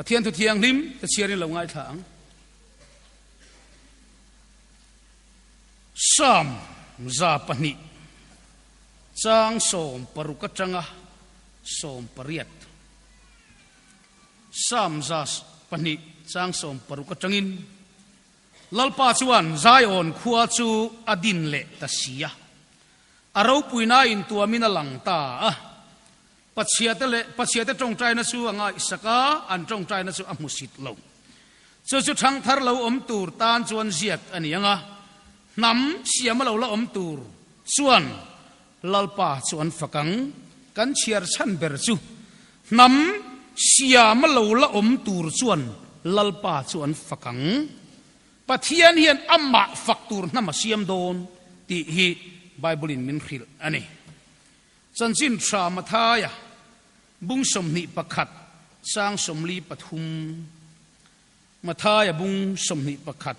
Pathian thu thianghlim te chhiarin lo ngaithla ang. Psalm 102 chang 60 atanga 18. Psalm 2 chang 60 atangin Lalpa chuan Zion khua chu a din leh ta si a, a ropuina intuamin a lang ta a. Pathiate leh Pathiate tawngtaina chu a ngaihsak a, an tawngtaina chu a hmusit lo. Chu chu thangthar lo awm tur tan chuan ziak a ni ang a, hnam siama lo la awm tur chuan Lalpa chu an fak ang. Kan chhiar chhan ber chu hnam siama lo la awm tur chuan Lalpa chu an fak ang. Pathian hian amah fak tur hnam a siam dawn tih hi Bible-in min hrilh a ni. Chanchin Tha Mathaia bung 21 chang 43 Mathaia bung 21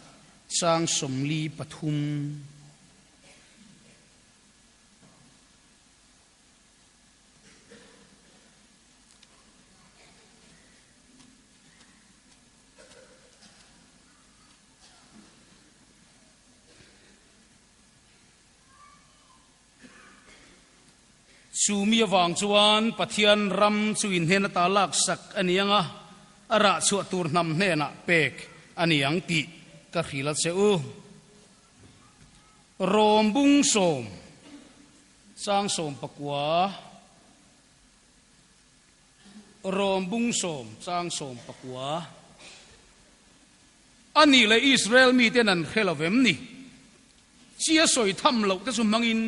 chang 43. Chu mi avang chuan Pathian ram chu in hnen ata laksak a ni ang a, a rah chhuah tur hnam hnenah pek a ni ang tih ka hrilh a che u. Rawm bung sawm, chang sawm pakua, Rawm bung sawm, chang sawm pakua. A nih leh Israel miten an hre lo vem ni? Chi a sawi tham loh te chu hmangin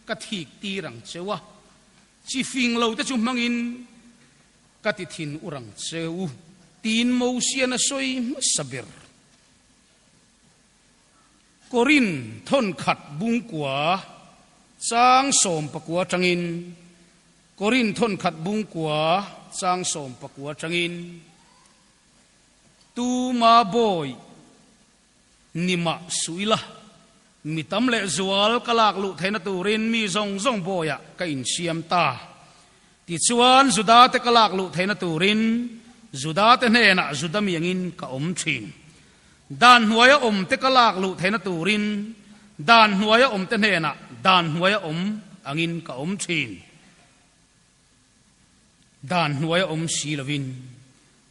ka thik tir ang cheu a, chi fing lo te chu hmangin ka ti thin ur ang cheu, tiin Mosian a sawi hmasa ber. Korin thawnkhat bungkua chang 19 atangin Korin thawnkhat bungkua chang 19 atangin Tuma bawi Ni mah suh ila, mi tam leh zual ka lak luh theihna turin mi zawng zawng bawiah ka insiam ta. Tichuan, Judate ka lak luh theihna turin Judate hnenah Juda mi angin ka awm thin. Dan hnuaia awmte ka lak luh theihna turin dan hnuaia awmte hnenah dan hnuaia awm angin ka awm thin. Dan hnuaia awm si lovin,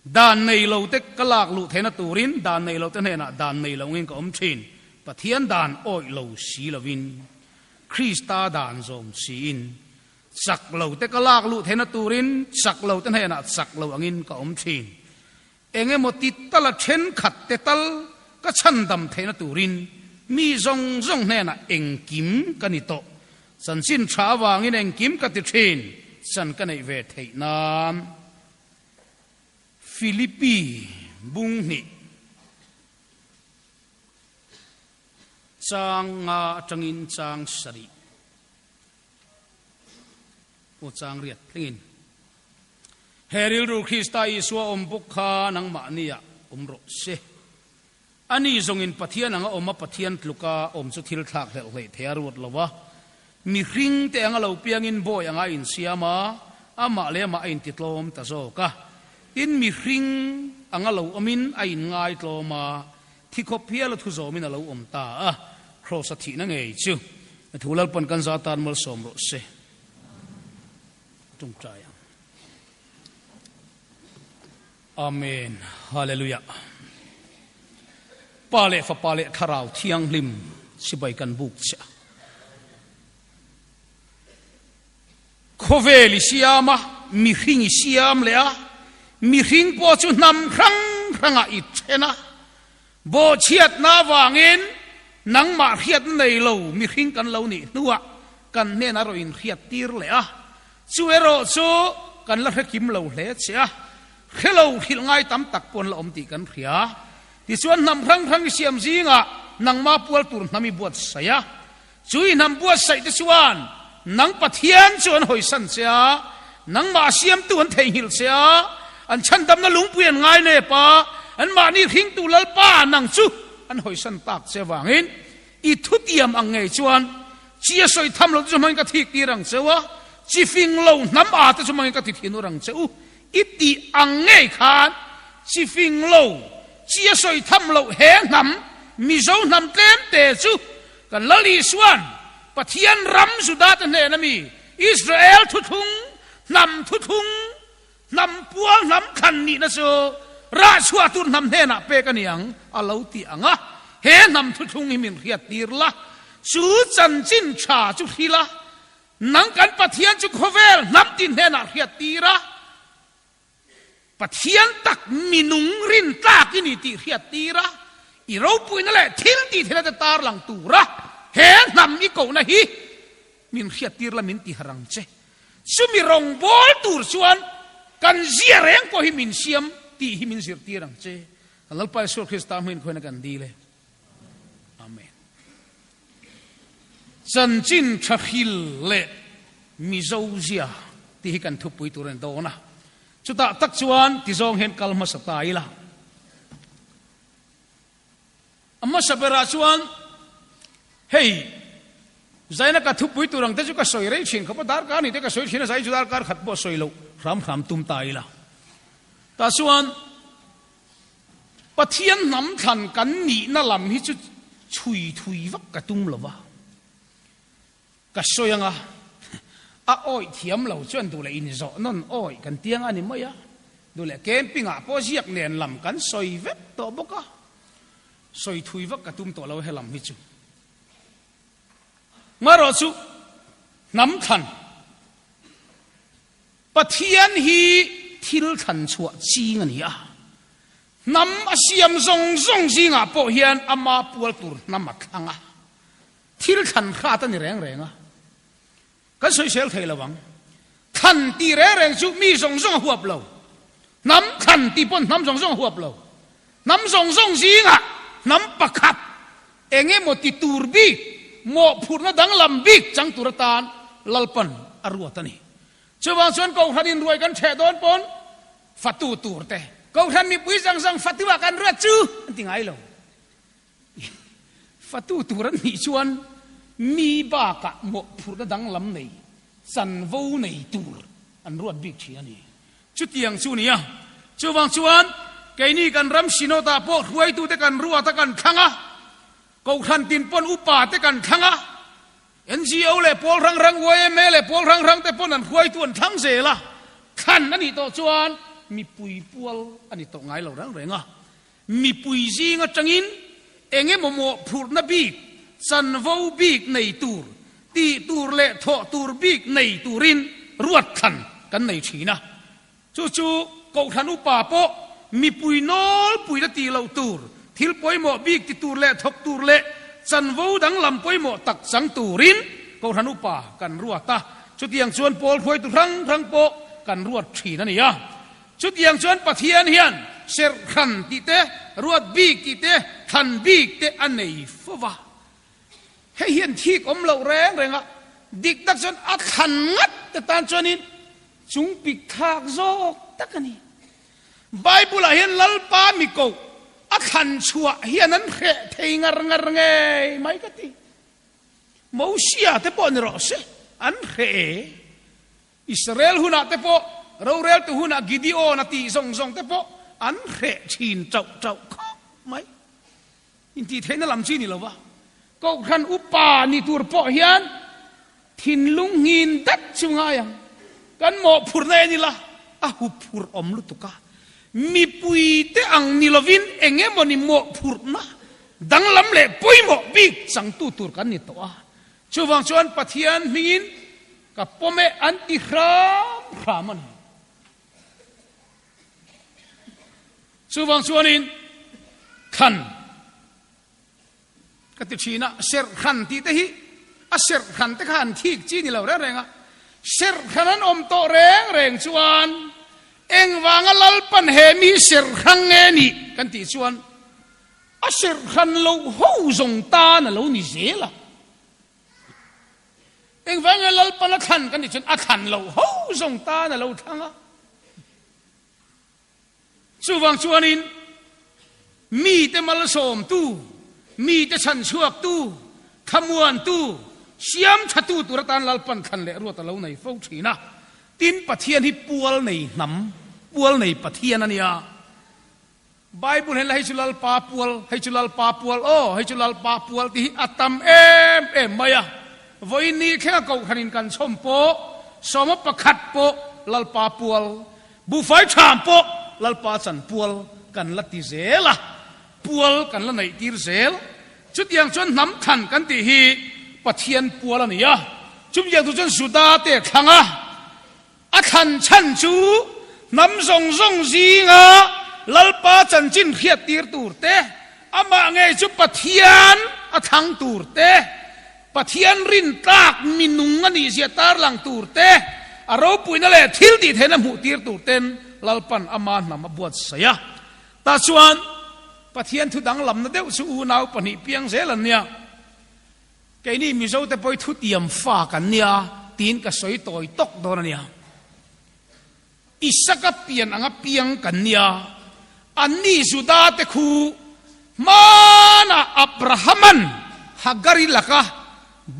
dan nei lo te ka lak luh theihna turin dan nei lo te hnenah dan nei lo angin ka awm thin. Pathian dan awih lo si lovin, Krista dan zawm siin, chak lo te ka lak luh theihna turin chak lo te hnenah chak lo angin ka awm thin. Eng emaw ti tala thenkhat te tal ka chhandam theihna turin mi zawng zawng hnenah engkim ka ni tawh. Chanchin tha avangin engkim ka ti thin, chan ka neih ve theih nan. Philippi bung hnih chang nga atangin chang sarih aw chang riat thlengin. He rilru Krista Isua awm bawk kha nangmahniah awm rawh se. Ani zawngin Pathian anga awm a Pathian tluka awm chu thil thlak hlelh hleih thei a ruat lo a. Mihring te anga lo piangin bawi anga a insiam a, amah leh amah a intitlawm ta zawk a. Tin, mihring anga lo awmin a inngaitlawm a, thi khawp hial a thu zawmin a lo awm ta a. Kraws a thihna ngei chu thu Lalpan kan za tan malsawm rawh se. Tawngtai ang. Amen. Hallelujah. Pa leh Fapa leh Thlarau Thianghlim chibai kan buk che a. Khawvel i siam a, mihring i siam leh a, mihring pawh chu hnam hrang hrangah i then a. Bawhchhiatna avangin nangmah hriatna nei lo mihring kan lo nih hnuah kan hnenah rawh inhriat tir leh a, chu erawh chu kan la hre kim lo hle che a, hre lo hrilh ngai tam tak pawh an la awm tih kan hria. Tichuan hnam hrang hrang i siam zingah nangmah pual tur hnam i buatsaih a, chu i hnam buatsaih te chuan nang Pathian chu an hawisan che a, nangmah siamtu an theihnghilh che a, an chhandamna lungpui an ngai nep a, anmahni hringtu Lalpa nang chu an hawisan tak che avangin i thutiam ang ngei chuan chi a sawi tham lo te chu hmangin ka thik tir ang che u a, chi fing lo hnam a te chu hmangin ka ti thin ur ang che u i tih ang ngei khan. Chi fing lo, chi a sawi tham loh he hnam, Mizo hnam tlem te chu kan Lal Isuan Pathian ram Juda te hnena mi Israel thuthlung, hnam thuthlung, hnam pual hnam thlan nihna chu rah chhuah tur hnam hnenah pek a ni ang a lo ti ang a, he hnam thuthlung hi min hriat tir la, chu chanchin tha chu hril a, nang kan Pathian chu khawvel hnam tin hnenah hriat tir a. Pathian tak minung rin tlak i ni tih hriat tir a, i ropuina leh thil tih theihna te tar lang tura he hnam i kohna hi min hriat tir la min ti harh ang che. Chumi rawngbâwl tur chuan kan zia reng pawh hi min siam tih hi min zirtir ang che. Kan Lalpa Isua Krista hmuin khawiin a kan dil e. Amen. Chanchin tha hril leh Mizo zia tih hi kan thupui tur a ni dawn a. Chutah tak chuan tizawng hian kal hmasa ta ila. A hmasa berah chuan hei zaina ka thupui tur ang te chu ka sawi rei thin khawp a, darkar ni te ka sawi thin a, zai chu darkar khat pawh sawi loh hram hram tum ta ila. Tah chuan Pathian hnam thlan kan nihna lam hi chu chhui thui vak ka tum lo va, ka sawi anga a awih thiam lo chuan duh leh inzawh nawn awih kan tiang a ni mai a, duh leh camping ah pawh ziak nen lam kan sawi vek tawh bawk a, sawi thui vak ka tum tawh lo he lam hi chu. Marawh chu hnam thlan. Pathian hi thil thlan chhuah ching a ni a, hnam a siam zawng zawng zingah pawh hian ama pual tur hnam a thlang a, thil thlan hrat a ni reng reng a, kan sawisel thei lo ang. Thlan tih reng reng chu mi zawng zawng a huap lo, hnam thlan tih pawn hnam zawng zawng a huap lo. Hnam zawng zawng zingah hnam pakhat eng emaw ti tur bik, mawhphurhna danglam bik chang tur atan Lalpan a ruat a ni. Chuvang chuan Kohhran inruai kan ṭheh dawn pawn fatu tur te, Kohhran mipui zang zang fatu ah kan ruat chu an ti ngai lo. Fatu tur an nih chuan mi bakah mawhphurhna danglam nei, chanvo nei tur an ruat bik ṭhin a ni. Chutiang chu nia. Chuvang chuan keini kan ram Synod-ah pawh hruaitute kan ruat a kan thlang a, Kohhran tin pawn upa te kan thlang a, NGO leh pawl hrang hrang, yma leh pawl hrang hrang te pawn an hruaitu an thlang zel a, thlan a nih tawh chuan mipui pual a ni tawh ngai lo reng reng a. Mipui zing atangin eng emaw mawhphurhna bik, chanvo bik nei tur, tih tur leh thawh tur bik nei turin ruat thlan kan nei thin a. Chu chu Kohhran upa pawh mipui nawlpui la tih loh tur, thil pawimawh bik ti tur leh thawk tur leh chanvo danglam pawimawh tak chang turin Kohhran upa kan ruat a. Chutiang chuan pawl hruaitu hrang hrang pawh kan ruat thin a ni a. Chutiang chuan Pathian hian serhhran tih te, ruat bik tih te, thlan bik te a nei fo va. Hei hian thik awm loh reng reng a, dik tak chuan a thlan ngat te tan chuanin chung pik thlak zawk tak a ni. Bible ah hian Lalpa mi koh a thlan chhuah hian an hreh thei ngar ngar ngei mai ka ti. Mosia te pawh ni rawh se, an hreh e. Israel hunah te pawh, roreltu hunah Gideon a tih zawng zawng te pawh an hreh thin chauh chauh khawp mai. Intihtheihna lam chi ni lo va, Kohhran upa ni tur pawh hian thinlung nghin dat chu ngai ang. Kan mawhphurhna en ila a huphurh awm lutuk a, mipuite ang ni lovin eng emawni mawhphurhna danglam leh pawimawh bik changtu tur kan ni tawh a. Chuvang chuan Pathian hmingin Ka pawm e an ti hram hram a ni. Chuvang chuanin thlan ka ti thin a, serhhran tih te hi a serhhran te kha an thik chi ni lo reng reng a, serhhran an awm tawh reng reng chuan engvanga Lalpan he mi serhhrang nge nih kan tih chuan a serhhran loh ho zawng tan a lo ni zel a. Engvang nge Lalpan a thlan kan tih chuan a thlan loh ho zawng tan a lo thlang a. Chuvang chuanin mite malsawmtu, mite chhanchhuaktu, thlamuantu, siam thatu tur atan Lalpan thlan leh ruat a lo nei fo thin a. Tin, Pathian hi pual nei hnam, pual nei Pathian a nia. Bible hian la hei chu Lalpa pual, hei chu Lalpa pual aw, hei chu Lalpa pual tih hi a tam em em mai a. Vawiin ni thlenga kohhranin kan chhawm pawh, sawma pakhat pawh Lalpa pual, buhfai ṭham pawh Lalpa chan pual kan la ti zel a, pual kan la neih tir zel. Chutiang chuan hnam thlan kan tih hi Pathian pual a ni a, chutiang tur chuan Juda te thlang a, A thlan chhan chu hnam zawng zawng zinga Lalpa chanchin hriat tir tur te, amah ngei chu Pathian a thlang tur te, Pathian rin tlak mi nung a nih zia tarlang tur te, a ropuina leh thil tih theihna hmuh tir tur ten Lalpan ama hnam a buatsaih a. Tah chuan Pathian thu danglamna deuh chu unau pahnih piang zel an nia. Keini Mizo te pawh hi thutiam fa kan nia tiin ka sawi tawi tawk dawn a nia. Isaka pian anga piang kan nia, anni Juda te khu hmanah Abrahaman Hagari laka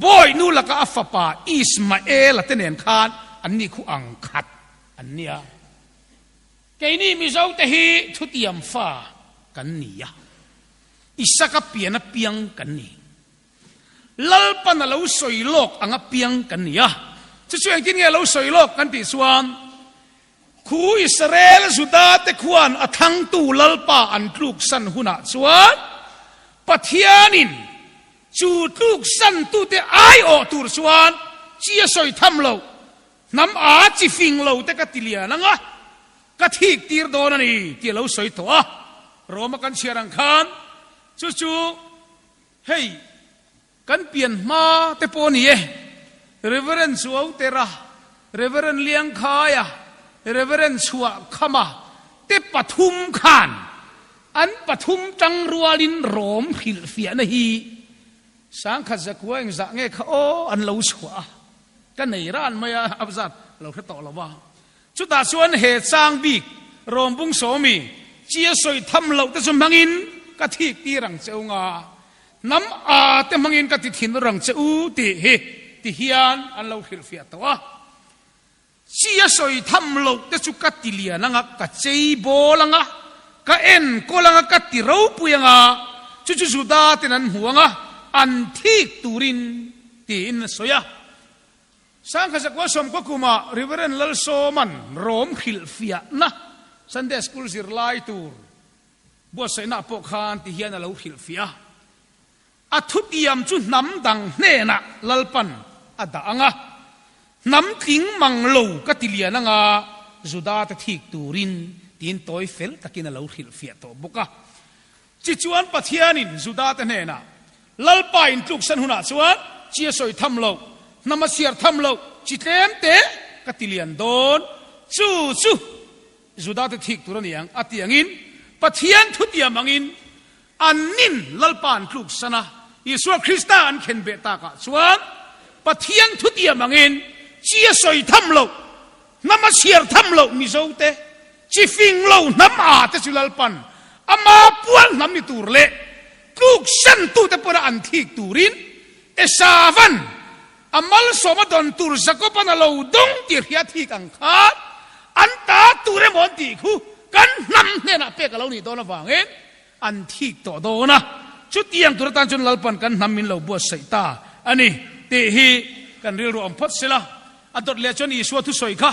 bawihnu laka a fapa Ismaela te nen khan anni khu ang khat an nia. Keini Mizo te hi thutiam fa kan nia. Isaka pian apiang kan ni. Lalpan a lo sawi lawk ang apiang kan ni a. Chu chu engtin nge a lo sawi lawk kan tih chuan, Khu Israel Juda te khuan a thlangtu Lalpa an tluksan hunah chuan Pathianin chu tluksantute aiawh tur chuan chi a sawi tham lo, hnam a chi fing lo te ka ti lian ang a, Ka thik tir dawn a ni tih a lo sawi tawh a, Roma kan chhiar ang khan chu chu hei kan pian hma te pawh a ni e, Reverend Chuautera, Reverend Liangkhaia, Reverend Chhuahkhama te pathum khan an pathum tang rualin Rom hrilhfiahna hi Sangkhat zakua engzah nge kha aw an lo chhuah a, ka nei ran mai a, a zat lo hre tawh lo va. Chutah chuan he chang bik Rawmbung Sawmi chi a sawi tham loh te chu hmangin ka thik tir ang che u nga, hnam a te hmangin ka ti thin ur ang che u tih hi ti hian an lo hrilhfiah tawh a. Chi a sawi tham loh te chu ka ti lian anga, ka chei bawl anga, ka enkawl anga, ka ti ropui anga, chu chu Juda ten an hmu anga, an thik turin tiin a sawi a. Sangkhazakua sawmkaw kumah Reverend Lalsawman Rom hrilhfiahna Sunday School zirlai tur buatsaihna pawh khan ti hian a lo hrilhfiah a. A thutiam chu hnam dang hnenah Lalpan a dah ang a, hnam tling mang lo ka ti lian anga Juda te thik turin tiin tawi fel takin a lo hrilhfiah tawh bawk a. Tichuan Pathianin Juda te hnenah, Lalpa in tluksan hunah chuan chi a sawi tham lo, hnam a chhiar tham lo, chi tlem te ka ti lian dawn, chu chu Juda te thik tur a ni ang a ti angin Pathian thutiam angin an nin Lalpa an tluksan a, Isua Krista an khen beh takah chuan Pathian thutiam angin chi a sawi tham lo, hnam a chhiar tham lo Mizo te Chi fing lo hnam a te chu Lalpan ama pual hnam ni tur leh tluk sentute pawna an thik turin Esavan a malsawm a dawn tur Jakoban a lo dawng tih hria thik ang khan an ta tur emaw an tih khu kan hnam hnenah pek a lo nih dawn avangin an thik tawh dawn a, chutiang tur atan chuan Lalpan kan hnam min lo buatsaih ta a ni tih hi kan rilru awm phawt sela. A dawt leh chuan Isua thusawi kha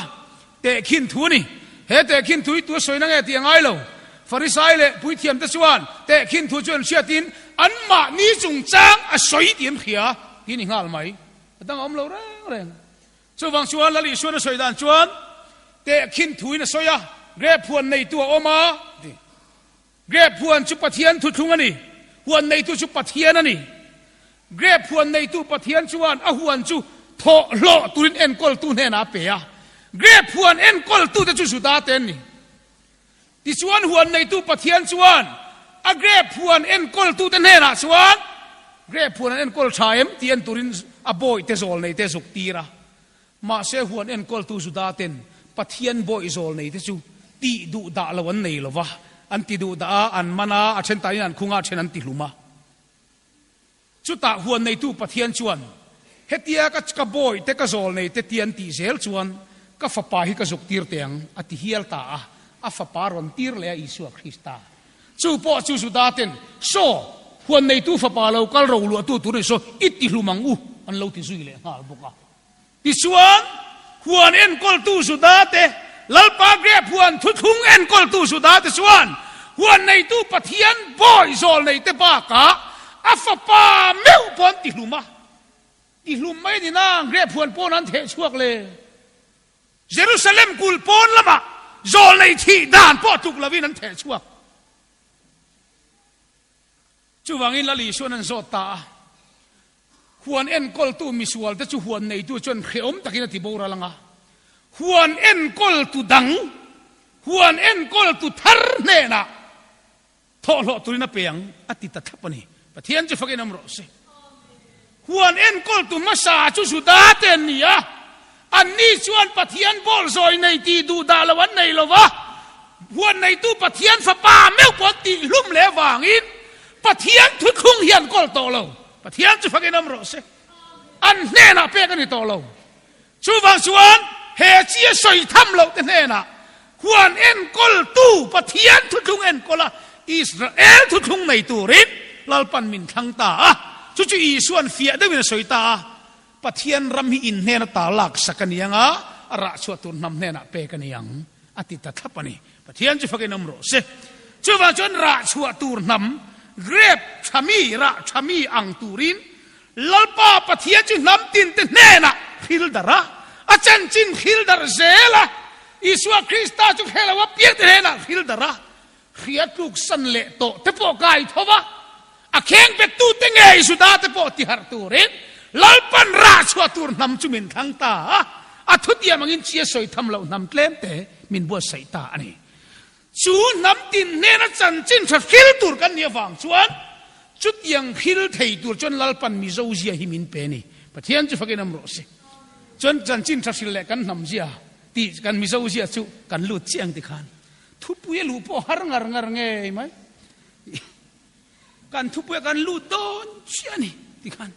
Tehkhin thu a ni. He tehkhin thu hi tu a sawina nge tih a ngai lo. Farisai leh puithiamte chuan tehkhin thu chu an hriatin anmahni chungchang a sawi tih an hria tih a ni nghal mai. A dang a awm lo reng reng. Chuvang chuan Lal Isuan a sawi dan chuan tehkhin thuin a sawi a, Grep huan neitu a awm a ti. Grep huan chu Pathian thuthlung a ni. Huan neitu chu Pathian a ni. Grep huan neitu Pathian chuan a huan chu thawh hlawh turin enkawltu hnenah a pe a. Grep huan enkawltute chu Juda te an ni. Tichuan huan neitu Pathian chuan a grep huan enkawltute hnenah chuan grep huan an enkawl tha em tih en turin a bawihte zawl neite zuk tir a. Mahse huan enkawltu Juda ten Pathian bawih zawl neite chu tih duh dah lo an nei lo va, an ti duh dah a, an man a, a then tanin an khung a, a then an ti hlum a. Chutah huan neitu Pathian chuan, Hetia ka ka bawih te ka zawl nei te ti an tih zel chuan ka fapa hi ka zuk tir teh ang, a ti hial ta a, a fapa rawn tir leh a Isua Krista. Chu pawh chu Juda ten, Saw, huan neitu fapa lo kal ro luahtu tur ni saw, i ti hlum ang u, an lo ti zui leh nghal bawk a. Tichuan, huan enkawltu Juda te, Lalpa grep huan thuthlung enkawltu Juda te chuan huan neitu Pathian bawi zawl nei te bakah a fapa meuh pawh an ti hlum a. Ti hlum mai a ni nang, grep huan pawn an theh chhuak le. Jerusalem kul pawn lamah zawl nei thih dan pawh tluk lovin an theh chhuak. Chuvangin Lal Isuan an zawt ta a, Huan enkawltu misualte chu huan neitu chuan hrehawm takin a ti boral ang a, huan enkawltu dang, huan enkawltu thar hnenah thawhhlawh turin a pe ang a ti ta thlap a ni. Pathian chu fakin awm rawh se. Huan enkawltu hmasa chu Juda te an ni a, anni chuan Pathian bawl zawi nei tih duh dah lo an nei lo va, huan neitu Pathian fapa meuh pawh an tihhlum leh avangin Pathian thuthlung hi an kawl tawh lo. Pathian chu fakin awm rawh se. An hnenah pek a ni tawh lo. Chuvang chuan he chi a sawi tham loh te hnenah huan enkawltu Pathian thuthlung enkawl a, Israel thuthlung nei turin Lalpan min thlang ta a. Chu chu Isua'n fiah deuhin a sawi ta a, Pathian ram hi in hnena ta laksak a ni ang a, a rah chhuah tur hnam hnenah pek a ni ang, a ti ta thlap a ni. Pathian chu fakin awm rawh se. Chuvang chuan rah chhuah tur hnam, grape tha mi, rah tha mi ang turin Lalpa Pathian chu hnam tinte hnenah hril darh a, a chanchin hril darh zel a, Isua Krista chu hre lo apiangte hnenah hril darh a, hria tluk san leh tawh te pawh kai tho va, a kheng bettute ngei Juda te pawh tiharh turin Lalpan rah chhuah tur hnam chu min thlang ta a, a thutiam angin chi a sawi tham loh hnam tlem te min buatsaih ta a ni. Chu hnam tin hnena chanchin tha hril tur kan nih avang chuan chutiang hril thei tur chuan Lalpan Mizo zia hi min pe a ni. Pathian chu fakin awm rawh se. Chuan chanchin tha hril leh kan hnam zia tih kan Mizo zia chu kan lut chiah ang tikhan thupui a luh pawh har ngar ngar ngei mai. Kan thupui a kan lut dawn chiah a ni tikhan.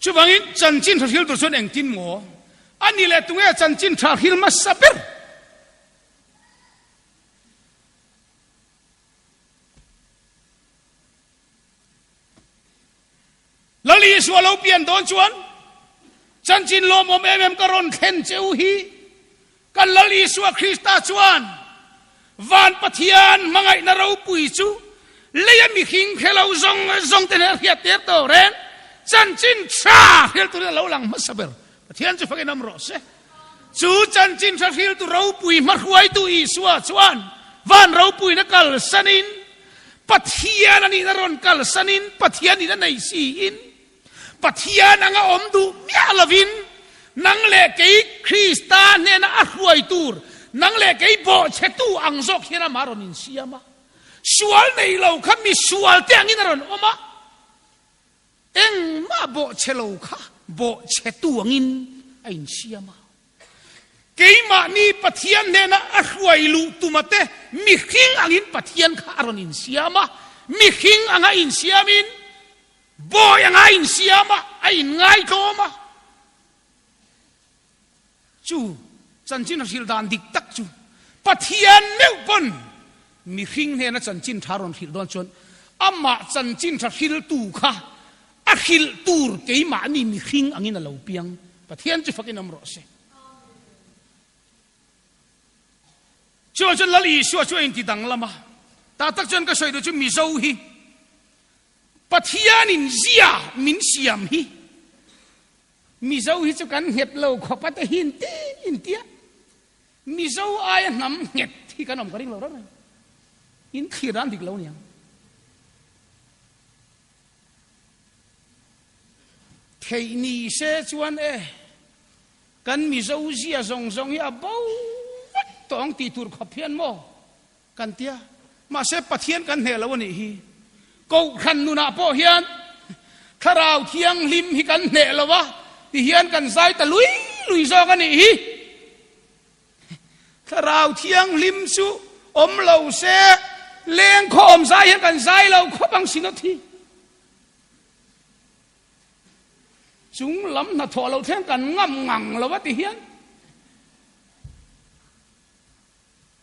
Chuvangin chanchin tha hril tur chuan engtin maw? A ni leh tunge chanchin tha hril hmasa ber? Lal Isua lo pian dawn chuan chanchin lawmawm em em ka rawn thlen che u hi kan Lal Isua Krista chuan van Pathian hmangaihna ropui chu leia mihring hre lo zawng zawng te nen a hriat tir tawh reng chanchin tha hril turin a lo lang hmasa ber. Pathian chu fakin awm rawh se. Chu chanchin tha hriltu ropui hmahruaitu Isua chuan van ropuina kalsanin, Pathian a nihna rawn kalsanin, Pathian nihna nei siin, Pathian anga awm duh miah lovin, nang leh kei Krista hnena a hruai tur, nang leh kei bawhchhetu ang zawk hian amah a rawn insiam a. Sual nei lo kha misual te angin a rawn awm a. Engmah bawhchhe lo kha bawhchhetu angin a insiam a. Keimahni Pathian hnena a hruai luh tuma te mihring angin Pathian kha a rawn insiam a. Mihring anga insiamin bawi anga insiam a, a inngaihtlawm a. Chu chanchin a hrilh dan dik tak chu Pathian meuh pawn mihring hnena chanchin tha rawn hrilh dawn chuan amah chanchin tha hriltu kha a hrilh tur keimahni mihring angin a lo piang. Pathian chu fakin awm rawh se. Chuan chuan Lal Isua chu a inti danglam a, tah tak chuan ka sawi duh chu Mizo hi Pathianin zia min siam hi Mizo hi chu kan nghet lo khawp a te hi inti intia Mizo aia hnam nghet hi kan awm ka ring lo reng reng. In thlir dan dik lo niang. Theih ni se chuan e kan Mizo zia zawng zawng hi a bo vek tawh ang tih tur khawp hian maw Kan tia, mahse Pathian kan hneh lo a nih hi. Kohhran nunah pawh hian Thlarau Thianghlim hi kan hneh lo a, ti hian kan zai ta lui lui zawk a nih hi. Thlarau Thianghlim chu awm lo se, leng khawm zai hian kan zai lo khawp ang sinawt hi. Chung lam hnathawh lo thleng kan ngam ngang lo a ti hian.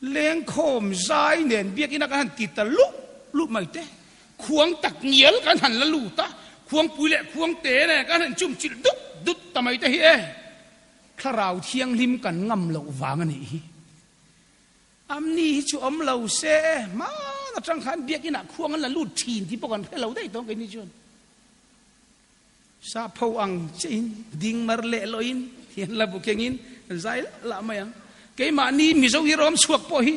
Lengkhawm zai nen biakina kan han ti ta luh luh mai te, khuang tak ngial kan han la lut a, khuangpui leh khuangte nen kan han chum chilh dut dut ta mai te hi e, thlarau thianghlim kan ngam loh vang a nih hi. Amni hi chu awm lo se, hman atang khan biakinah khuang an la lut thin tih pawh kan hre lo daih tawng keini chuan. Sapho ang chiahin ding mar leh loin hian la bu kengin an zai lah lah mai ang. Keimahni Mizo hi rawm chhuak pawh hi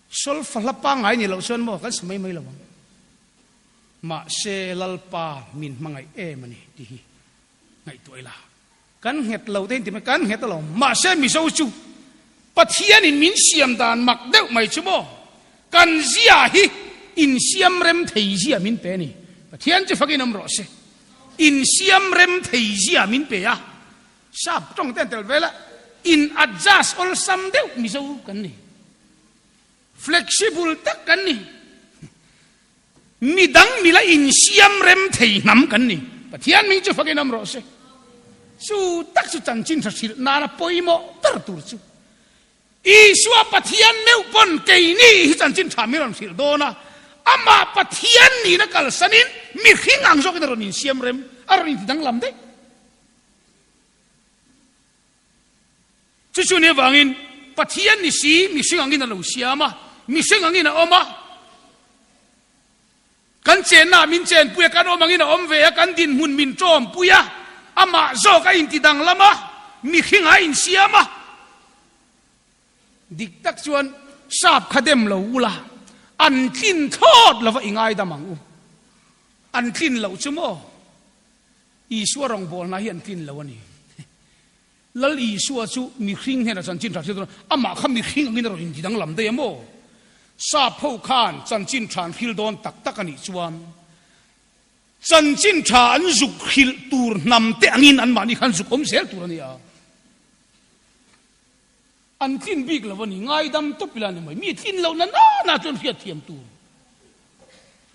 solfa hla pangngai ni loh chuan maw kan sa mai mai lo ang. Mahse Lalpa min hmangaih em a ni tih hi ngaihtuah ila. Kan nghet lo te in ti mai, kan nghet alawm. Mahse Mizo chu Pathianin min siam dan mak deuh mai chu maw? Kan zia hi insiam rem thei zia min pe a ni. Pathian chu fakin awm rawh se. Insiam rem thei zia min pe a. Sap tawng te an tel vel a, in adjust awlsam deuh Mizo kan ni. Flexible tak kan ni. Midang mila insiam rem thei hnam kan ni. Pathian hming chu fakin awm rawh se. Chu tak chu chanchin tha hrilh nana pawimawh ber tur chu. Isua Pathian meuh pawn keini hi chanchin tha min rawn hrilh dawn a, amah Pathian nihna kalsanin mihring ang zawkin a rawn insiam rem, a rawn intidanglam daih. Chu chu ni avangin Pathian ni si mihring angin a lo siam a, mihring angin a awm a, kan chennaah min chenpui a, kan awm angin a awm ve a, kan dinhmun min tawmpui a, amah zawk a inti danglam a, mihring a insiam a. Dik tak chuan sap kha dem lo ula, an tlin thlawt lova i ngaidam ang u. An tlin loh chu maw? Isua rawngbawlna hi an tlin lo a ni. Lal Isua chu mihring hnenah chanchin tha hrilh dawn a, amah kha mihring angin a rawn inti danglam daih a maw? Sap ho khan chanchin tha an hrilh dawn tak tak a nih chuan chanchin tha an zuk hrilh tur hnam te angin anmahni khan zuk awm zel tur a ni a. An tlin bik lo a ni, ngaidam tawp ila ni mai. Mi tlin lohna nana chuan hriatthiam tur,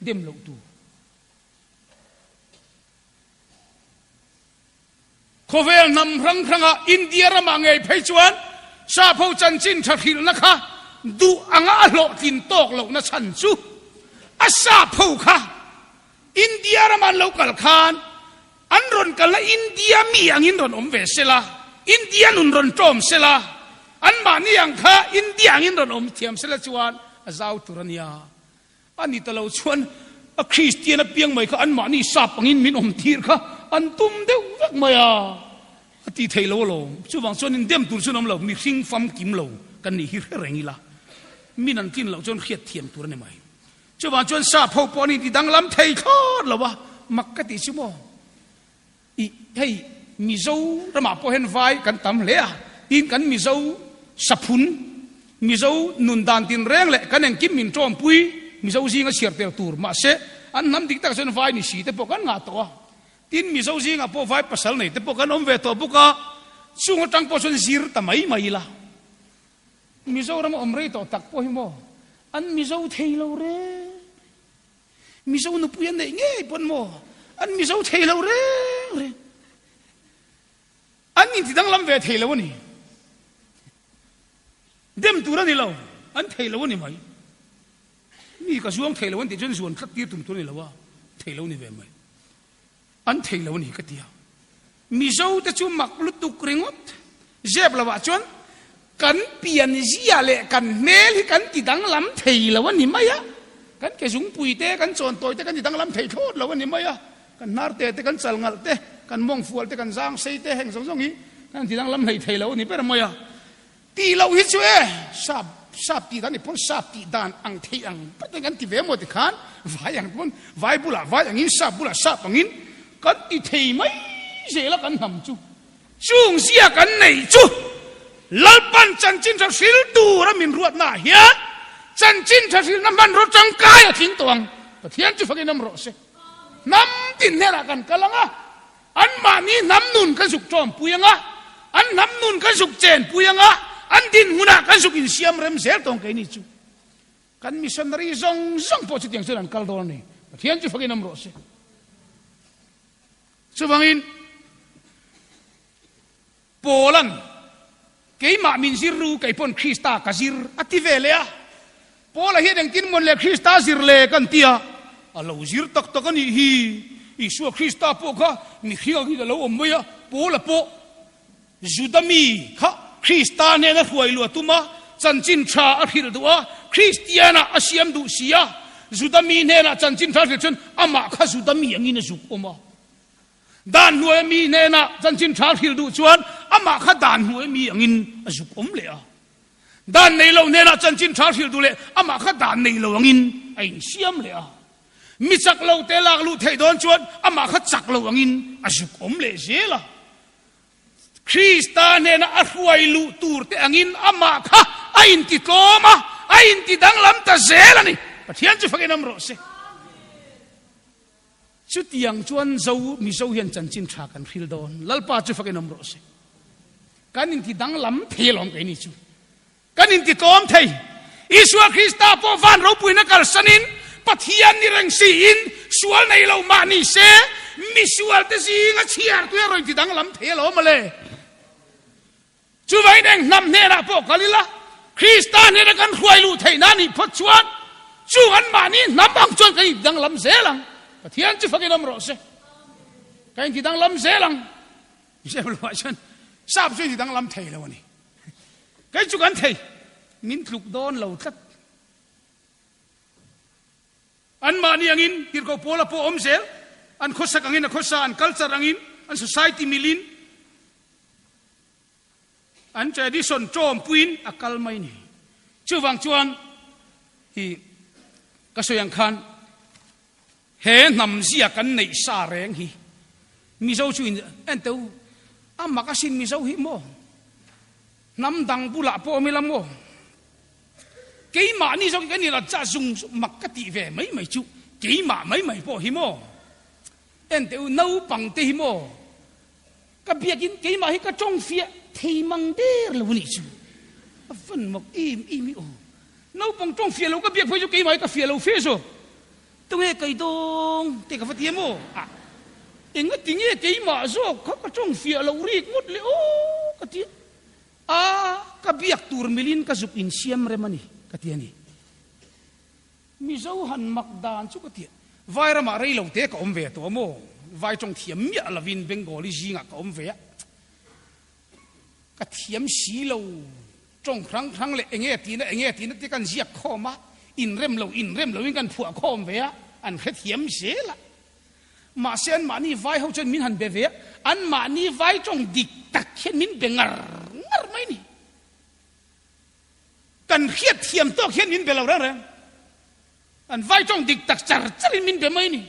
dem loh tur. Khawvel hnam hrang hrangah India ramah ngei phei chuan Sapho chanchin tha hrilhna kha duh anga a hlawhtlin tawk lohna chhan chu a Sapho kha India rama an lo kal khan an rawn kalna India mi angin rawn awm ve sela, India nun rawn tawm sela, anmahni ang kha India angin rawn awm thiam sela chuan a zau tur a nia. A ni ta lo chuan a Kristian apiang mai kha anmahni sap angin min awm tir kha an tum deuh vek mai a, a ti thei lo alawm. Chuvang chuan indem tur chuan awm lo, mihring famkim lo kan nih hi hre reng ila, min an tlin loh chuan hriat thiam tur a ni mai. Chuvang chuan sap ho pawh an inti danglam thei thlawt lo a, mak ka tih chu maw? Ih, hei Mizo ramah pawh hian vai kan tam hle a, tin kan Mizo saphun, Mizo nun dan tinreng leh kan engkim min tawmpui Mizo zinga chhiar tel tur, mahse an hnam dik takah chuan vai ni si te pawh kan ngah tawh a, tin Mizo zingah pawh vai pasal nei te pawh kan awm ve tawh bawk a, chung atang pawh chuan zir ta mai mai ila. Mizoram a awm rei tawh tak pawh hi maw an Mizo thei lo reng. Mizo nupui an neih ngei pawn maw? An Mizo thei lo reng reng. An inti danglam ve thei lo a ni. Dem tur a ni lo, an thei lo a ni mai. Mi ka zuang thei lo an tih chuan zuan tlat tir tum tur a ni lo a, thei lo ni ve mai. An thei lo a ni ka ti a. Mizo te chu mak lutuk ringawt. Zep lo ah chuan kan pian zia leh kan hmel hi kan ti danglam thei lo a ni mai a. Kan ke zungpui te, kan chawntawi te kan ti danglam thei thlawt lo a ni mai a. Kan hnar te te, kan chal ngalh te, kan mawng fual te, kan zang sei te heng zawng zawng hi kan ti danglam hlei thei lo a ni ber mai a. Tih loh hi chu e, sap sap tih dan ni pawn sap tih dan ang theih ang patin kan ti ve maw tikhan vai ang pawn vai bulah vai angin sap bulah sap angin kan ti thei mai zel a kan hnam chu. Chung zia kan neih chu Lalpan chanchin tha hril tura min ruatna ah hian chanchin tha hrilna hmanraw tangkai a tling tawh ang. Pathian chu fakin awm rawh se. Hnam tin hnenah kan kal ang a. Anmahni hnam nun kan zuk tawmpui ang a, an hnam nun kan zuk chenpui ang a, an dinhmunah kan zuk insiam rem zel tawng keini chu. Kan missionary zawng zawng pawh chutiang chuan an kal dawn a ni. Pathian chu fakin awm rawh se. Chuvangin Paula'n. Keimah min zir ru, kei pawn Krista ka zir, a ti ve leh a. Paula hian engtin mawn le Krista zir le kan ti a, a lo zir tak tak a nih hi. Isua Krista pawh kha mihring angin a lo awm mai a, Paula pawh Juda mi kha Krista hnena hruai luah tum a, chanchin tha a hrilh duh a, Kristianah a siam duh si a, Juda mi hnenah chanchin tha hrilh chuan amah kha Juda mi angin a zuk awm a. Dan hnuaia mi hnenah chanchin tha hrilh duh chuan amah kha dan hnuaia mi angin a zuk awm leh a. Dan nei lo hnenah chanchin tha hrilh duh leh amah kha dan nei lo angin a insiam leh a. Mi chak lo te lak luh theih dawn chuan amah kha chak lo angin a zuk awm leh zel a. Krista hnena a hruai luh tur te angin amah kha a intitlawm a, a intidanglam ta zel a ni. Pathian chu fakin awm rawh se. Chutiang chuan Zo, Mizo hian chanchin tha kan hril dawn. Lalpa chu fakin awm rawh se. Kan inti danglam thei alawm keini chu. Kan inti tlawm thei. Isua Krista pawh van ropuina kalsanin Pathian ni reng siin sual nei lo mah ni se misual te zinga chhiar tu hi a rawn inti danglam thei alawm mawle. Chuvangin eng hnam hnenah pawh kal ila, Krista hnena kan hruai luh theihna a nih phawt chuan chung anmahni hnam ang chuan kan intidanglam zel ang. Pathian chu fakin awm rawh se. Kan intidanglam zel ang. Zep loah chuan sap chu intidanglam thei lo a ni. Kei chu kan thei. Min tluk dawn lo tlat. Anmahni angin tirhkoh Paula pawh awm zel. An khawsak angin a khawsa, an culture angin, an society milin, An tradition tawmpuiin a kal mai ni. Chuvang chuan i ka sawi ang khan he hnam zia kan neih sa reng hi Mizo chu in en teu a mak asin Mizo hi maw hnam dang bulah pawh awm ila maw keimahni zawk hi kan inat chah zung mak ka tih ve mai mai chu keimah mai mai pawh hi maw en teu naupang te hi maw Ka biakin keimah hi ka tawng fiah thei mang der lo a nih chu. A van mak em em i aw. Naupang tawng fiah lo ka biak phei chu keimah hi ka fiah lo fe zawk. Tunge kai dawng te ka va ti em aw? Ah, engati nge keimah zawk kha ka tawng fiah lo rik ngawt le aw ka ti a. A, ka biak tur milin ka zuk insiam rem a ni ka ti a ni. Mizo han mak dan chu ka ti a, Vai ramah rei lo te ka awm ve tawh a maw? Vai tawng thiam miah lovin Bengali zingah ka awm ve a, ka thiam si lo, tawng hrang hrang leh enge tina enge tina te kan ziak khawm a, inrem lo inrem loin kan phuah khawm ve a, an hrethiam zel a. Mahse anmahni vai ho chuan min han be ve a, anmahni vai tawng dik tak hian min be ngar ngar mai ni. Kan hriat thiam tawk hian min be lo reng reng. An vai tawng dik tak char char in min be mai ni.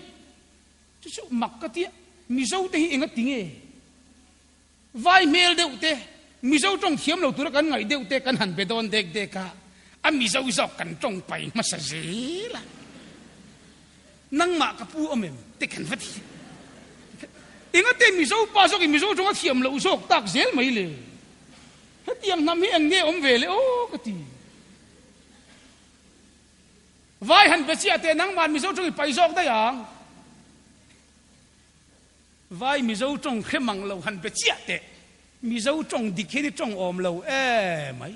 Chu chu mak ka tia, Mizo te hi enga ti nge? Vai hmel deuh te, Mizo tawng thiam lo tura kan ngaih deuh te kan han be dawn dek dek a, a Mizo zawk kan tawng pai hmasa zel a. Nangmah ka pu awm em? Te kan va ti. Enga te Mizo pa zawkin Mizo tawng a thiam loh zawk tak zel mai le. Hetiang hnam hi eng nge awm ve le aw ka ti. Vai han be chiah teh nangman Mizo tawng i pai zawk daih ang. Vai Mizo tawng hre mang lo han be chiah teh. Mizo tawng dik hian i tawng awm lo e mai.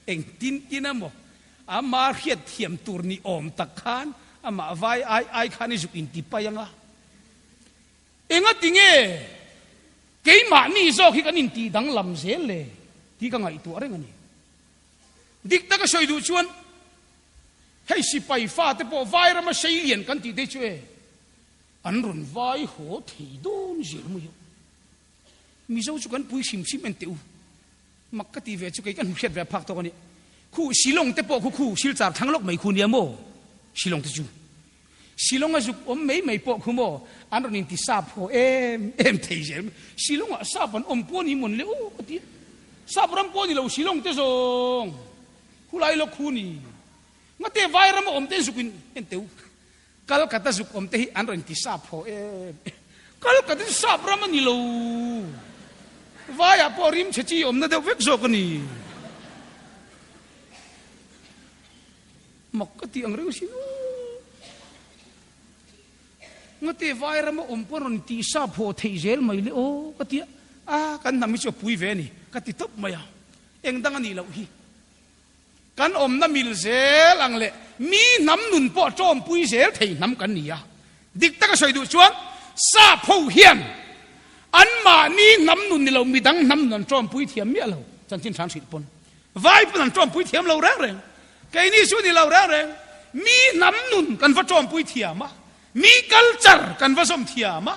Eng tin tin a maw? Ama hriat thiam tur ni awm tak khan amah vai ai ai khan i zuk inti pai anga. Engati nge keimahni zawk hi kan intih danglam zel le tih ka ngaihtuah reng a ni. Dik taka sawi duh chuan hei sipai fate pawh vai rama sei lian kan tih te chu e an rawn vai haw thei dawn zel mai a. Mizo chu kan pui hrim hrim en teh u. Mak ka ti ve chu kei ka hnuhriat ve a phak tawk a ni. Khu Shillong te pawh khu khu Silchar thlang lawk mai khu nia maw Shillong te chu. Shillong a zuk awm mai mai pawh khu maw an rawn inti sap haw em em thei zel mai. Shillong ah sap an awm pawh a ni mawn le aw ka ti a. Sap ram pawh a ni lo Shillong te zawng khu lai lawk khu ni. Ngate vai ram a awm te zuk in en teu. Kalkata zuk awm te hi an rawn ti sap haw em em. Kalkata chu sap ram a ni lo. Vaiah pawh rim chhe chi awmna deuh vek zawk a ni. Mak ka tih ang reng sin aw. Ngate vai rama awm pawh rawn ti sap haw theih zel mai le aw ka ti a. A kan hnam hi chu a pui ve a ni ka ti tawp mai a. Eng dang a nih loh hi. Kan awmna mil zel ang leh mi hnam nun pawh tawmpui zel thei hnam kan ni a. Dik taka sawi duh chuan sap ho hian anmahni hnam nun ni lo midang hnam nun an tawmpui thiam miah lo chanchin hran hrilh pawn. Vai pawn an tawmpui thiam lo reng reng. Keini chu ni lo reng reng. Mi hnam nun kan va tawmpui thiam a, mi culture kan va zawm thiam a.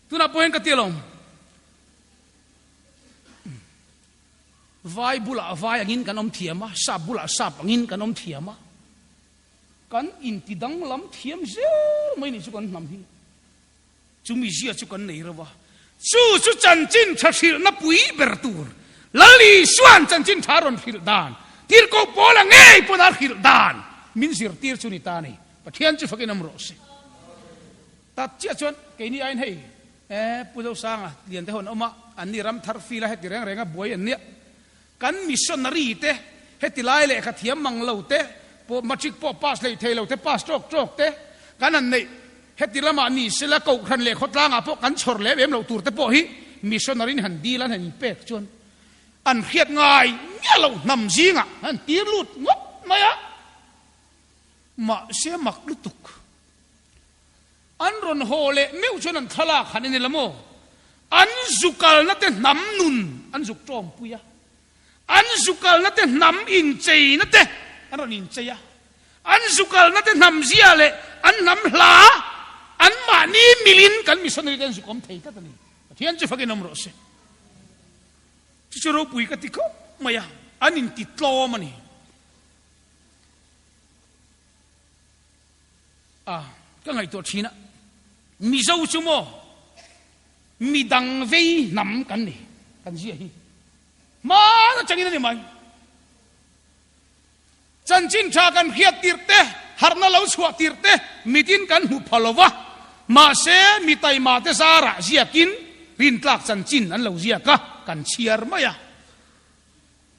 Tunah pawh hian ka ti alawm. Vai bulah vai angin kan awm thiam a, sap bulah sap angin kan awm thiam a. Kan inti danglam thiam zel mai nih chu kan hnam hi. Chumi zia chu kan nei reuh a. Chu chu chanchin tha hrilhna pui ber tur Lal Isua'n chanchin tha rawn hrilh dan, Tirhkoh Paula ngei pawn a hrilh dan min zirtir chu ni ta a ni. Pathian chu fakin awm rawh se. Ta chiah chuan keini aiin hei e Pu Zosanga lian te ho an awm a, an ni ram thar fil a heti reng reng a buai an nia. Kan missionary te heti lai lehkha thiam mang lo te pawh matric pawh pass hlei thei lo te pass tawk tawk te kan han neih heti lamah ni sela kohhran leh khawtlangah pawh kan chhawr lem em loh tur te pawh hi missionary in han dil an han inpek chuan an hriat ngai miah loh hnam zingah an tir lut ngawt mai a. Mahse mak lutuk. An rawn haw leh meuh chuan an thlalak han en ila maw? An zukalna te hnam nun an zuk tawmpui a, an zukalna te hnam incheina te an rawn inchei a, an zukalna te hnam zia leh an hnam hla anmahni milin kan missionary te an zuk awm thei tlat a ni. Pathian chu fakin awm rawh se. Chu chu ropui ka ti khawp mai a, an intitlawm a ni. A, ka ngaihtuah thin a, Mizo chu maw midang vei hnam kan ni, kan zia hi hman atangin a ni mai. Chanchin tha kan hriat tirh te, harhna lo chhuah tirh te mitin kan hmu pha lo va, mahse mi taima te zarah ziakin rintlak chanchin an lo ziak a, kan chhiar mai a.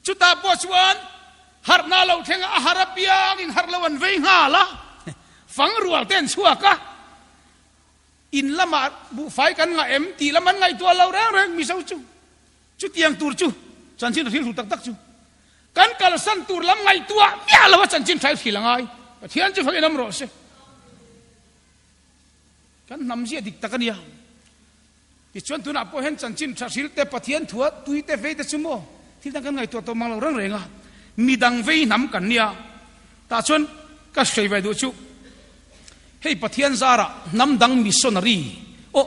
Chutah pawh chuan harhna lo thleng a, a harh apiangin harh lo an vei nghal a, fang rual te an chhuak a, in lamah buhfai kan ngah em tih lam an ngaihtuah lo reng reng Mizo chu. Chutiang tur chu chanchin a hrilhru tak tak chu kan kalsan tur lam ngaihtuah miah lo a chanchin tha i hrilh a ngai. Pathian chu fakin awm rawh se. Kan hnam zia dik tak a nia. Tichuan tunah pawh hian chanchin tha hril te, Pathian thua tui te vei te chu maw thil dang kan ngaihtuah tawh mang lo reng reng a, midang vei hnam kan nia. Tah chuan ka hrei ve duh chu hei Pathian zarah hnam dang missionary aw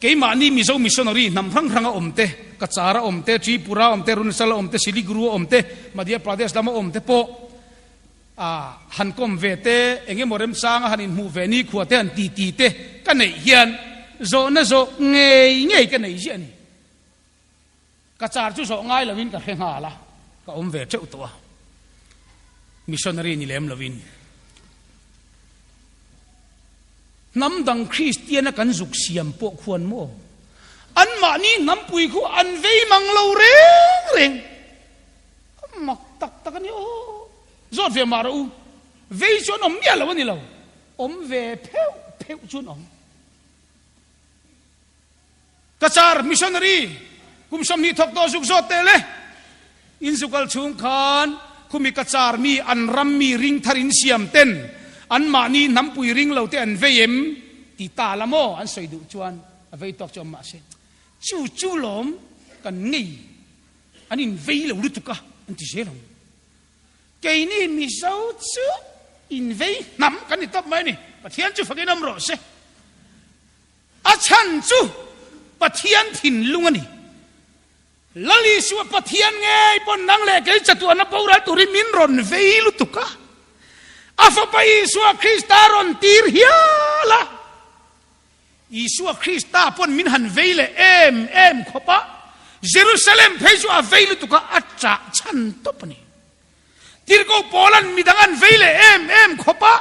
keimahni Mizo missionary hnam hrang hranga awm te, Kachara awm te, Tripura awm te, Arunachal awm te, Siliguru awm te, Madhya Pradesh lama awm te pawh A han kawm ve te, eng emaw remchanga han inhmuh ve nikhua te han titi te ka neih hian zawhna zawh ngei ngei ka nei ziah a ni. Ka car chu zawh ngai loin ka hre nghal a, ka awm ve teuh tawh a, missionary ni lem loin. Hnam dang Kristiana kan zuk siam pawh khuan maw? Anmahni hnampui khu an vei mang lo reng reng. Mak tak tak a ni aw. Zawt ve mah rawh u. Vei chu an awm miah lo a ni lo. Awm ve pheuh pheuh chu an awm. Cachar missionary kum 20 thawk tawh zuk zawt teh le. In zukal chhung khan khumi Cachar mi an ram mi ring thar in siam ten anmahni hnampui ring lo te an vei em ti ta la maw an sawi duh chuan a vei tawk chu awm mahse chu chu lawm kan ngei An invei lo lutuk a, an ti zel ang. Keini Mizo chu invei hnam kan ni tawp mai a ni. Pathian chu fakin awm rawh se. A chhan chu Pathian thinlung a ni. Lal Isua Pathian ngei pawn nang leh kei chatuahna boral turin min rawn vei lutuk a. A fapa Isua Krista rawn tir hial a. Isua Krista pawn min han vei leh em em khawp a, Jerusalem phei chu a vei lutuk a, a chah chhan tawp a ni. Tirhkoh Paula'n midang an vei leh em em khawp a,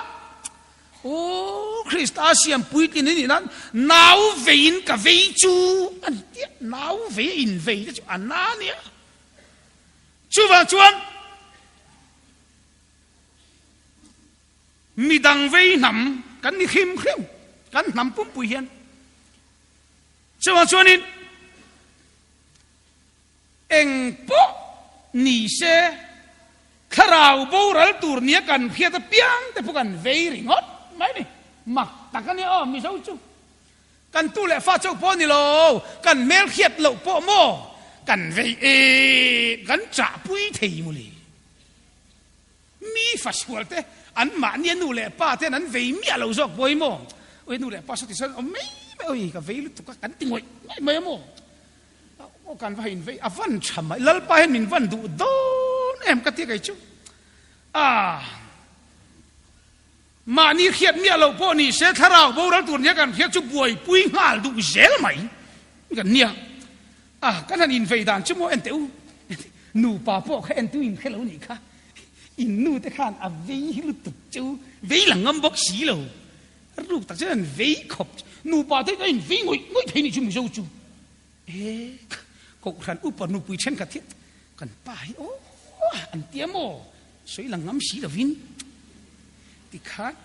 Aw Krista siam puitlin i nih nan nau veiin ka vei chu a ni tia, nau vei a invei te chu a na a nia. Chuvang chuan Midang vei hnam kan ni hrim hrim, kan hnam pumpui hian. Chuvang chuanin. Eng pawh ni se, thlarau boral tur nia kan hriat apiang te pawh kan vei ringawt mai ni. Mak tak a nia aw, Mizo chu. Kan tu leh fa chauh pawh ni lo, kan hmel hriat loh pawh maw kan vei e, kan chahpui thei mawle. Mi fa sual te an mahnia nu leh pa ten an vei miah lo zawk pawh hi maw, ui nu leh pa saw ti sawn awm mai mai ui ka vei lutuk a kan ti ngawih ngawih mai a maw. Aw kan va in vei a van tha mai, Lalpa hian min van duh dawn em ka ti kei chu. Ah. Mahni hriat miah loh pawh ni se thlarau boral tur nia kan hriat chu buaipui nghal duh zel mai kan nia. A, kan han invei dan chu maw en teh u, nupa pawh kha entu in hre lo nih kha, in nu te khan a vei lutuk chu vei la ngam bawk si lo, ruk tak chuan an vei khawp chu, nupa te kan invei ngawih ngawih thei nih chu Mizo chu. E, Kohhran upa nupui thenkhat hi kan pa hi aw an tia maw? Sawi lang ngam si lovin tikhan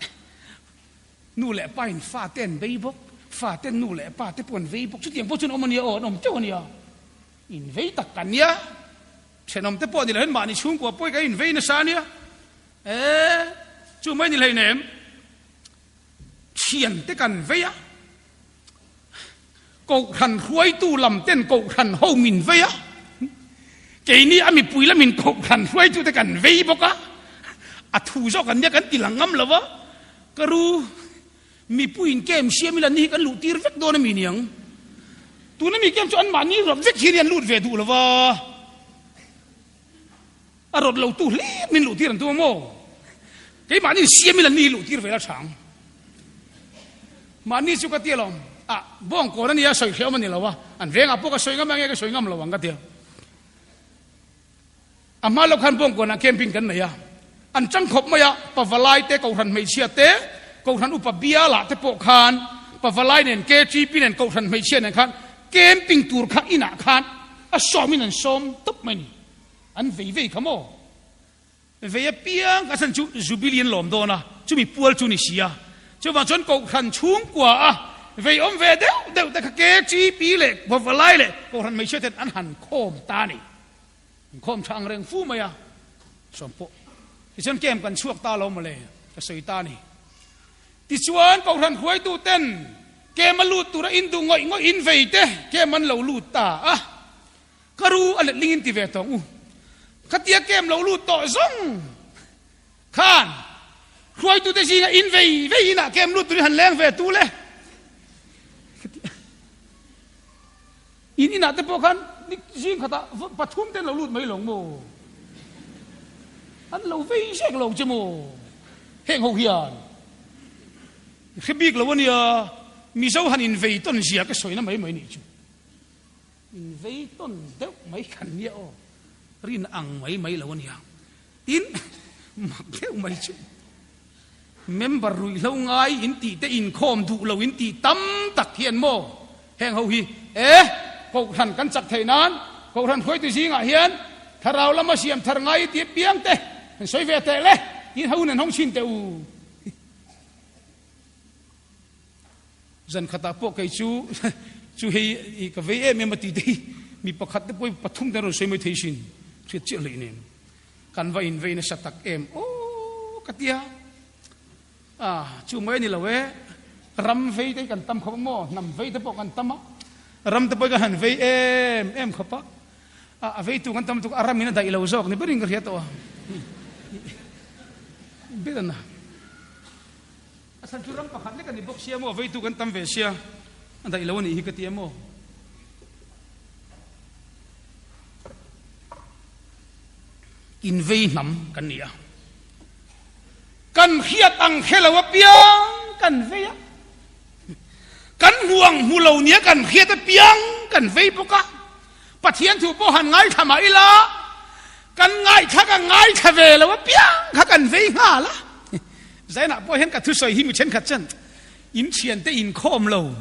nu leh pa in fa te an vei bawk, fa ten nu leh pa te pawh an vei bawk, chutiang pawh chuan awm a nia aw, an awm teuh a nia, in vei tak kan nia, thenawm te pawh ni lo hian mahni chhungkua pawh hi kan in vei nasa a nia, e chu mai ni hleinem thian te kan vei a, Kohhran hruaitu lam ten kohhran ho min vei a, keini a mipui lamin kohhran hruaitute kan vei bawk a, a thu zawk an nia kan ti lang ngam lo va, ka ru mipuiin camp siam ila ni hi kan luh tir vek dawn a mi niang, tuna mi camp chu anmahni rawt vek hian an lut ve duh lo va, a rawt lo tu hlir min luh tir an tum a maw? Keimahni siam ila ni luh tir ve la chang. Mahni chu ka ti alawm, ah bawng kawn a nia sawi hrehawm a ni lo a, an vengah pawh ka sawi ngam ang nge ka sawi ngam lo ang ka ti a. A hma lo khan bawng kawnah camping kan nei a, an chang khawp mai a, Pavalai te, Kohhran hmeichhia te, Kohhran upa bialah te pawh khan Pavalai nen KTP nen Kohhran hmeichhia nen khan camping tur kha inah khan a sawmin an sawm tawp mai a ni. An vei vei kha maw? Vei apiang a chhan chu Jubilee an lawm dawn a, chumi pual chu ni si a. Chuvang chuan Kohhran chhungkua a vei awm ve deuh deuh te kha KTP leh Bawvalai leh Kohhran hmeichhia ten an han khawm ta a ni. An khawm tha ang reng fu mai a, sawm pawh. Tichuan camp kan chhuak ta lo mawle, ka sawi ta a ni. Tichuan Kohhran hruaitu ten camp a lut tura induh ngawih ngawih in vei te camp an lo lut ta a. Ka ru a letling in ti ve tawng u. Khatia kem lo lut tawh zawng khan hruaitute zinga in vei vei inah kem lut turin han leng ve tu le. In inah te pawh khan zing khatah pathum te an lo lut mai lo maw? An lo vei zek lo che maw? Heng ho hian hre bik lo ania Mizo han invei tawn zia ka sawina mai mai nih chu. In vei tawn deuh mai khan nia aw, rin ang mai mai lo a nia. Tin, mak deuh mai chu member ruihhlo ngai in tih te inkhawm duh lo in tih tam tak hian maw heng ho hi e Kohhran kan chak theih nan Kohhran hruaitu zingah hian thlarau lama siam thar ngai i tih apiang te han sawi ve teh le tiin ho nen hawng chhin teh u. Zan khatah pawh kei chu chu hei i ka vei em em a ti te hi mi pakhat te pawh hi pathum te an rawn sawi mai thei sin hriat chiah hlei nen kan va invei nasa tak em aw ka tia a chu mai a ni lo e ram vei te hi kan tam khawp a maw hnam vei te pawh kan tam a ram te pawh hi kan han vei em em khawp a a veitu kan tam tuk a ram in a daih lo zawk ni berin ka hria tawh a ber a na. A chhan chu ram pakhat lek a ni bawk sia maw, veitu kan tam ve sia, a daih lo a nih hi ka ti a maw. Invei hnam kan ni a, kan hriat ang hre lo apiang kan vei a, kan hmu ang hmu lo nia kan hriat apiang kan vei bawk a, Pathian thu pawh han ngaithla mah ila, kan ngaithla ka ngaithla ve lo apiang kha kan vei nghal a. Zainah pawh hian ka thusawi hi mi thenkhat chuan in thiante inkhawm lo,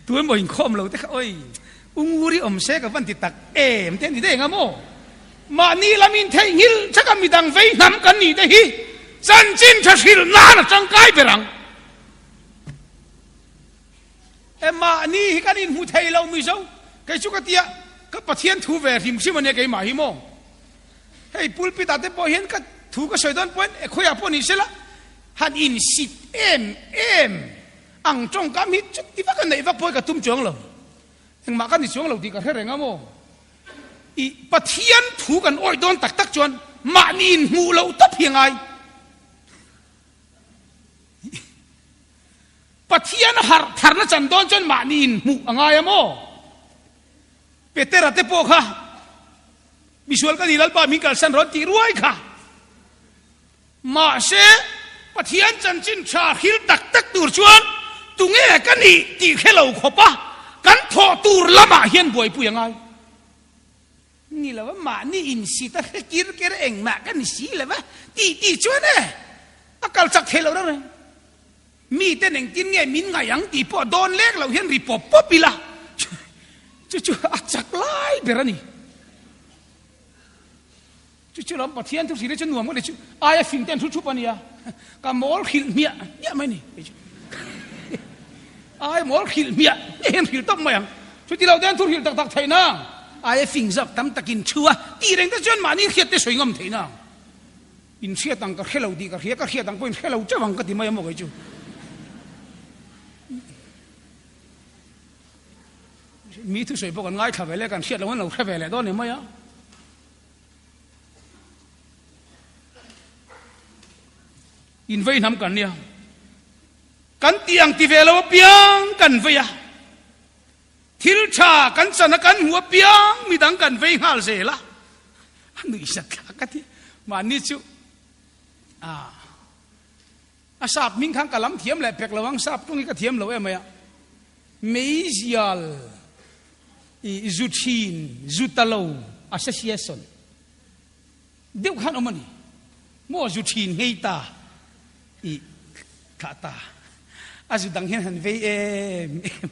tu emaw inkhawm lo te kha awi unguri awm se ka van ti tak em te an ti daih anga maw? Mahni lam in theihnghilh chaka midang vei hnam kan nih te hi chanchin tha hrilh nan a tangkai ber ang. E mahni hi kan inhmu thei lo Mizo, kei chu ka tia. Ka Pathian thu ve hrim hrim a nia keimah hi maw? Hei pulpit ah te pawh hian ka thu ka sawi dawn pawhin e khawiah pawh ni sela han insit em em ang tawngkam hi chuti vak a neih vak pawh hi ka tum chuang lo. Engmah ka ni chuang lo tih ka hre reng a maw? I Pathian thu kan awih dawn tak tak chuan mahni inhmuh loh tawp hi a ngai. Pathian a harh tharna chan dawn chuan mahni inhmuh a ngai a maw? Petera te pawh kha misual ka ni Lalpa min kalsan rawn tih ruai kha. Mahse, Pathian chanchin tha hril tak tak tur chuan tunge ka nih tih hre lo khawp a, kan thawh tur lamah hian buaipui a ngai. Ni lo a, mahni insit a hre kir ker engmah ka ni si lo a tih tih chuan e, a kal chak thei lo reng reng. Miten engtin nge min ngaih ang tih pawh dawn lek loh hian ri pawp pawp ila, chu chu a chak lai ber a ni. Chu chu lam Pathian thu hrilh hi chu nuam ka ti chu aia fing ten thu thup a nia, ka mawl hrilh hmiah hmiah mai ni. Aia mawl hrilh hmiah hmiah hian hrilh tawp mai ang. Chuti lo ten thu hrilh tak tak theih nang. Aia fing zawk tam takin thu a tih reng te chuan mahni hriat te sawi ngam theih nang. In hriat ang ka hre lo tih ka hria, ka hriat ang pawhin hre lo teuh ang ka ti mai a maw kei chu. Mi thusawi pawh kan ngaithla ve leh kan hriat loh an lo hre ve leh dawn ni mai a. In vei hnam kan nia. Kan tih ang ti ve lo apiang kan vei a. Thil tha kan chan a kan hmu apiang midang kan vei nghal zel a. A nuihzat thlak ka ti. Mahni chu a a sap hming khan ka lam thiam leh pek lo ang sap tung hi ka thiam lo em mai a. Meizial i zu thin, zu ta lo association deuh khan awm a ni. Maw zu thin ngei ta i thlah ta. A zu dang hian han vei em em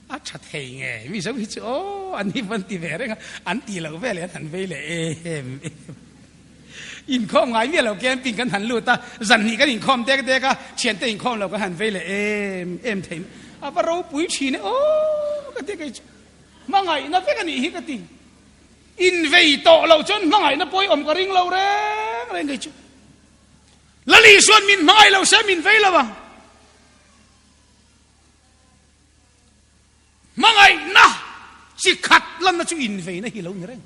a tha thei nge mi zo hi chu aw an hi van ti ve reng a an ti lo vel hian han vei leh em em. Inkhawm ngai miah lo camping kan han lut a, zan hnih kan inkhawm dek dek a, thiante inkhawm lo kan han vei leh em em thei mai. A va ropui thin e aw ka ti kei chu. Hmangaihna vek a nih hi ka ti. Invei tawh lo chuan hmangaihna pawih awm ka ring lo reng reng kei chu. Lali chuan min hmangaih lo se min vei lo ang. Hmangaihna chi khat lanna chu inveina hi lo ni reng.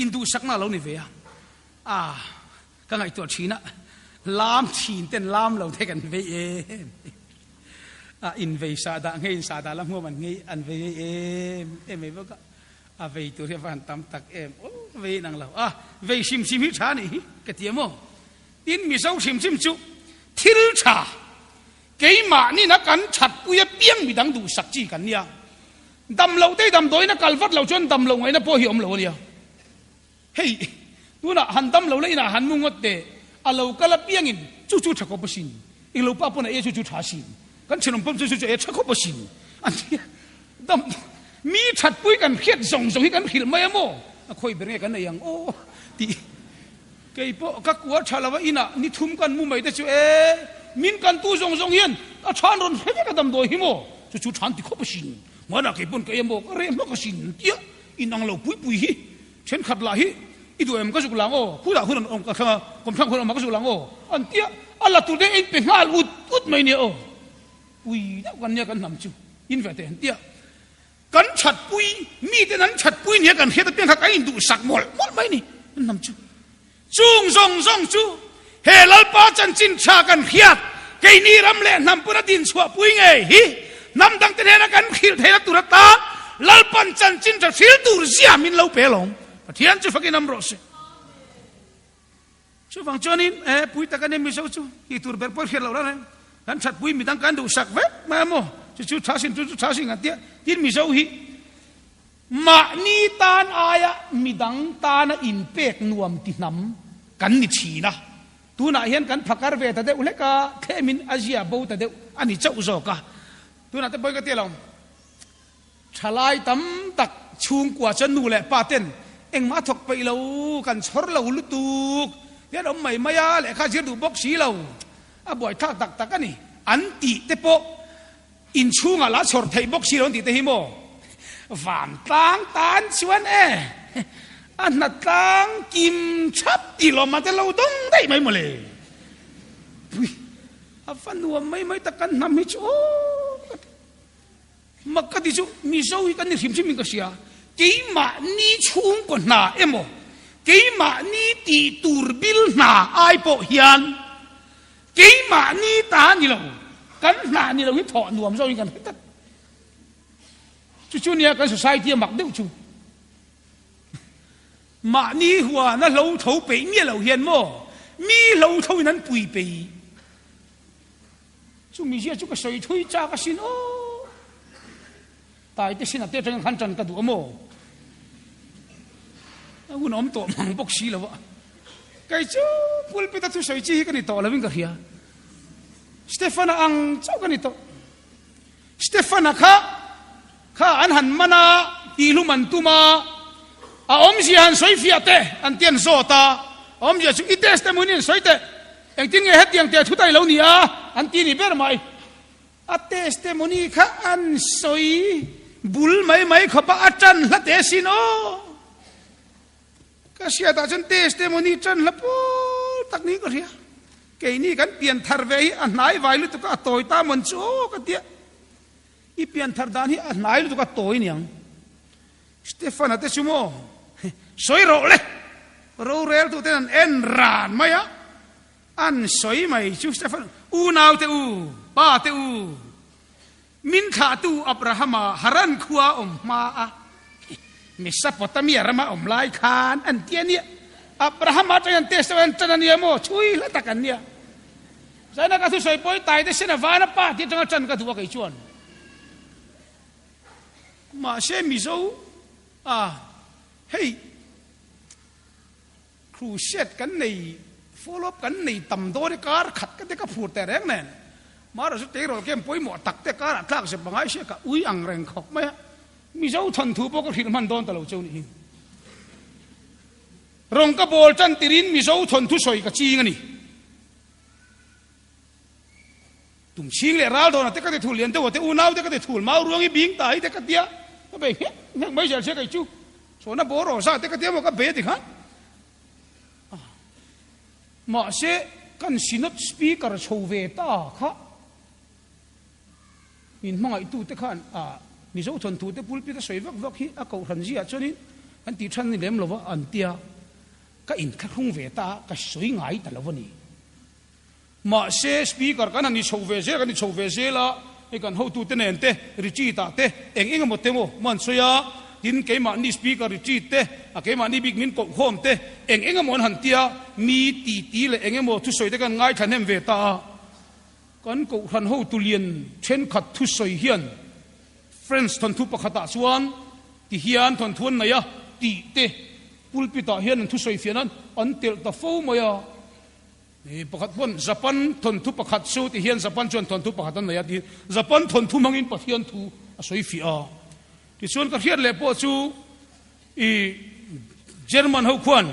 Induhsakna a lo ni ve a, a ka ngaihtuah thin a, lam thin ten lam lo te kan vei em em a, invei sahdah ngei in sahdah la hmuam an ngei an vei em em mai bawk a, a vei tur hi a va han tam tak em aw vei in ang lo a, vei hrim hrim hi tha a nih hi ka ti a maw? Tin Mizo hrim hrim chu thil tha keimahnin a kan thatpui apiang midang duhsak chi kan nia. Dam loh te damdawiin a kal vat loh chuan dam loh ngaihna pawh hi awm lo a nia. Hei, tunah han dam lo la inah han mu ngawt teh, a lo kal apiangin chu chu tha khawp asin, eng lo pa pawn a e chu chu tha asin, kan thenawm pawm chu chu chu e tha khawp asin an ti a. Dam, mi thatpui kan hriat zawng zawng hi kan hrilh mai a maw? A khawi ber nge kan nei ang aw tih kei pawh ka kua tha lo a inah ni thum kan mu mai te chu e min kan tu zawng zawng hian a than rawn hre vek a damdawi hi maw chu chu than ti khawp asin hmanah kei pawn ka em aw ka reh hmak asin tia inang lo pui pui hi thenkhat lah hi i duh em ka zuk lang aw khutah hun an awm ka thlanga kawmthlang hun awm ah ka zuk lang aw an tia a la tur te a inpe nghal ut ut mai nia aw. Pui deuh kan nia kan hnam chu in ve teh an tia. Kan thatpui, miten an thatpui nia kan hriat apiang kha kan induhsak mawlh mawlh mai ni kan hnam chu. Chung zawng zawng chu he Lalpa chanchin tha kan hriat keini ram leh hnam pawn a din chhuahpui ngei hi hnam dangte hnena kan hrilh theihna tur atan Lalpan chanchin tha hril tur zia min lo pe alawm. Pathian chu fakin am rawh se. Chuvang chuanin e pui tak a ni Mizo chu tih tur ber pawh hriat loh reng reng. Kan that pui midang kan duhsak vek mai a maw? Chu chu tha sin chu chu tha sin kan tia. Tin Mizo hi mahni tan aia midang tana inpek nuam ti hnam kan ni thin a. Tunah hian kan phakar ve ta deuh hlek a, thlemin a zia bo ta deuh a ni chauh zawk a. Tunah te pawi ka ti lo. Thalai tam tak chhungkua chuan nu leh pa ten engmah a thawk peih lo, kan chhawr lo lutuk hian awm mai mai a, lehkha zir duh bawk si lo, a buaithlak tak tak a ni. An tih te pawh inchhungah lah chhawr theih bawk si lo an tih te hi maw? Vantlang tan chuan e, a hnatlang kim thap tih lawm ah te lo dawng daih mai mawle. Pui, a va nuam mai mai tak kan hnam hi chu aw ka ti. Mak ka ti chu Mizo hi kan ni hrim hrim in ka hria. Keimahni chhungkaw hna emaw, keimahni tih tur bil hna ai pawh hian keimahni ta ni lo, kan hna ni lo hi thawh nuam zawk in kan hre tlat. Chu chu nia kan society a mak deuh chu. Mahni huana hlo tho peih miah lo hian maw mi hlo tho in an pui peih. Chu mizia chu ka sawi thui chak asin aw. Taite sin ate atangin khan tan ka duh a maw? A hun awm tawh mang bawk si lo a. Kei chu pulpit a thusawi chi hi ka ni tawh lo in ka hria. Stefana ang chauh ka ni tawh. Stefana kha kha an han man a, tihlum an tum a, a awmzia han sawi fiah teh an ti an zawt a, a awmzia chu i testimony an sawi teh, engtin nge hetiang teh thu ta i lo ni a an ti ni ber mai. A testimony kha an sawi bul mai mai khawp a, a tan hla teh sin aw. Ka hriatah chuan testimony tan hla pawl tak niin ka hria. Keini kan pian thar ve hi a hnai vai lutuk a, a tawi ta mawn chu aw ka tia. I pian thar dan hi a hnai lutuk a tawi niang. Stefan-a te chu maw sawi rawh le, roreltu ten an en ran mai a, an sawi mai chu Stefan, unau te u, pa te u, min thlahtu Abrahama Haran khua awm hma a, Mesopotamia rama awm lai khan an ti a nia. Abrahama atangin an test an tan a nia maw, chhui hla tak an nia. Zaina ka thusawi pawi tai te sen a van a pa tih atanga tan ka duh a kei chuan. Mahse Mizo a hei crusade kan nei follow up kan nei tam dawn e kar khat ka te ka phur teh reng nen Mara chu tleirawl kem pawimawh tak te karah tlak zep angai sia ka ui ang reng khawp mai a Mizo thawnthu pawh ka hrilh hman dawn ta lo cheu nih hi. Rawng ka bawl tan tirin Mizo thawnthu sawi ka ching a ni. Tum chhing leh ral dawnah te ka ti thul, lian deuhah te unau te ka ti thul, mau ruang i bing ta hi te ka tia, ka bei nghek nghek mai zel sia kei chu. Chhawna bawr aw zah te ka tia maw ka bei a ti khan. Mahse kan Synod Speaker chho ve ta kha min hmangaihtu te khan a Mizo thawnthu te pulpit a sawi vak vak hi a kohhran ziah chuanin an tih than ni lem lova an tia ka inthlahrung ve ta a, ka sawi ngai ta lo a ni. Mahse, Speaker kan han ni chho ve zel, kan ni chho ve zel a, hei kan hotute nen te, retreat ah te, eng eng emaw te maw man sawi a, tin keimahni Speaker retreat te, a keimahni bik min kohkhawm te, eng eng emaw an han tia, mi titi leh eng emaw thusawi te kan ngaithla hnem ve ta a. Kan kohhran hotu lian thenkhat thusawi hian French thawnthu pakhatah chuan ti hian thawnthu an nei a tih te pulpit ah hian an thusawi fiah nan an telh ta fo mai a. Ni pakhat pawn Japan thawnthu pakhat chu ti hian Japan chuan thawnthu pakhat an nei a tiin Japan thawnthu hmangin Pathian thu a sawi fiah a. Tichuan ka hriat leh pawh chu i German ho khuan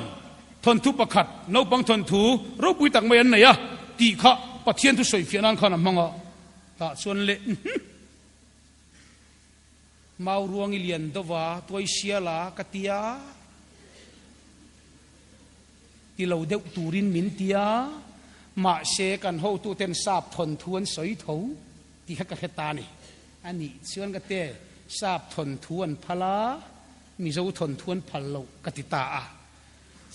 thawnthu pakhat naupang thawnthu ropui tak mai an nei a tih kha Pathian thu sawi fiah nan khan a hmang a. Tah chuan leh Mau ruang i lian deuh a, tuai siala ka tia. Ti lo deuh turin min ti a, mahse kan hotuten sap thawnthu an sawi tho tih kha ka hre ta a ni. A nih chuan ka te, sap thawnthu an phal a, Mizo thawnthu an phal lo ka ti ta a.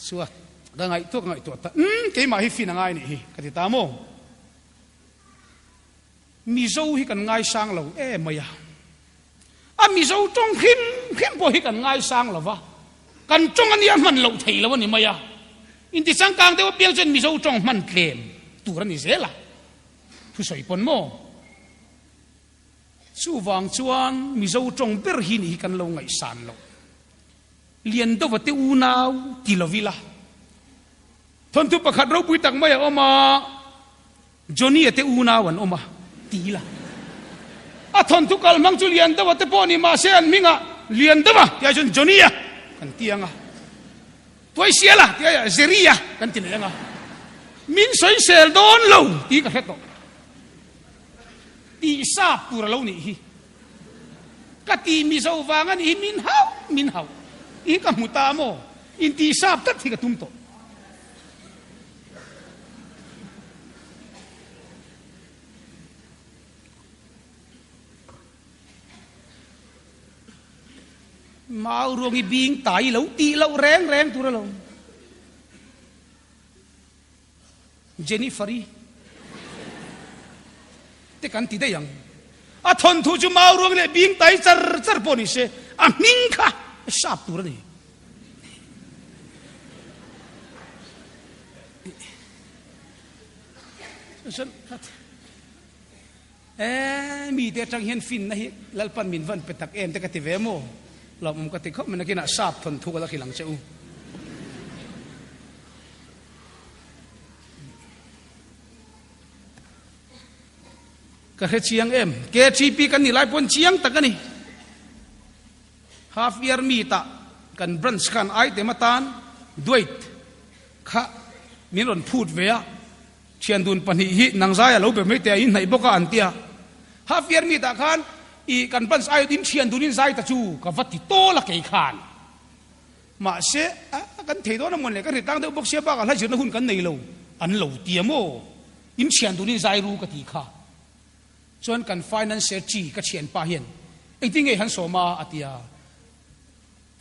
Chuan ka ngaihtuah ka ngaihtuah ta, umm keimah hi fin a ngai nih hi ka ti ta maw? Mizo hi kan ngaisang lo em mai a. A Mizo tawng hrim hrim pawh hi kan ngaisang lo va, kan tawng a nia hman loh thei lo a ni mai a. Inti changkang deuh apiang chuan Mizo tawng hman tlem tur a ni zel a, thusawi pawn maw? Chuvang chuan Mizo tawng ber hi nih hi kan lo ngaihsan loh. Lian deuha te unau ti lo ila. Thawnthu pakhat ropui tak mai a awm a. Johnny-a te unau an awm a, ti ila. A thawnthu kal hmang chu lian deuha te pawh ni mahse an hmingah lian deuha tih ai chuan Johnny-a kan ti ang a, Tuaisiala tih aiah Jerry-a kan ti leh ang a, min sawisel dawn lo tih ka hre tawh. Tih sap tur a lo nih hi. Ka ti Mizo vang a nih hi min hauh min hauh i ka hmu ta maw? Intih sap tlat hi ka tum tawh. Mau ruang i bing tai lo tih loh reng reng tur alo. Jennifer-i te kan ti daih ang. A thawnthu chu mau ruang leh bing tai char char pawh ni se, a hming kha sap tur a ni. E mite atang hian finna hi Lalpan min van pe tak em te ka ti ve maw? Lawmawm ka ti khawp mai nakinah sap thawnthu ka la hrilh ang che u. Ka hre chiang em? KTP kan nih lai pawn chiang tak a ni. Half year meet ah kan branch khan item atan Duait kha min rawn phut ve a. Thian dun pahnih hi nang zai a lo be mai teh a inhnaih bawk a an ti a. Half year meet ah khan i kan branch aiawt in thian dun in zai ta chu ka va ti tawl a kei khan. Mahse, a kan thei dawn a mawn le kan hritlang deuh bawk sia bakah hla zirna hun kan nei lo an lo ti a maw? In thian dunin zai ru ka ti kha. Chuan kan finance chi ka thianpa hian engtin nge han sawm a a ti a.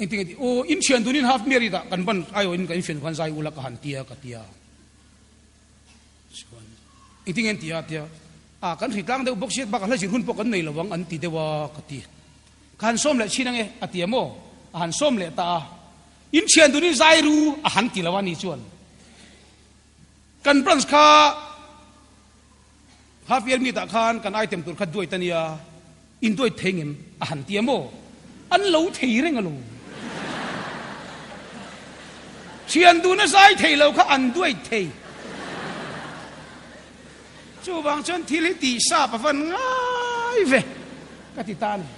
Engtin nge ti aw in thian dunin half merit ah kan ban aiawh in kan infian khan zai ula ka han ti a ka ti a. Chuan engtin nge an ti a a ti a. A kan hritlang deuh bawk sia bakah hla zir hun pawh kan nei lo ang an ti deuh a ka ti. Ka han sawm leh chin ange, a ti a maw? A han sawm leh ta a. In thian dunin zai ru a han ti lo a ni chuan. Kan branch kha half year meet ah khan kan item tur kha duait a nia, in duait thei ngem a han ti a maw? An lo thei reng alo. Thian duna zai thei lo kha an duait thei. Chuvang chuan thil hi tih sap a van ngai ve ka ti ta a ni.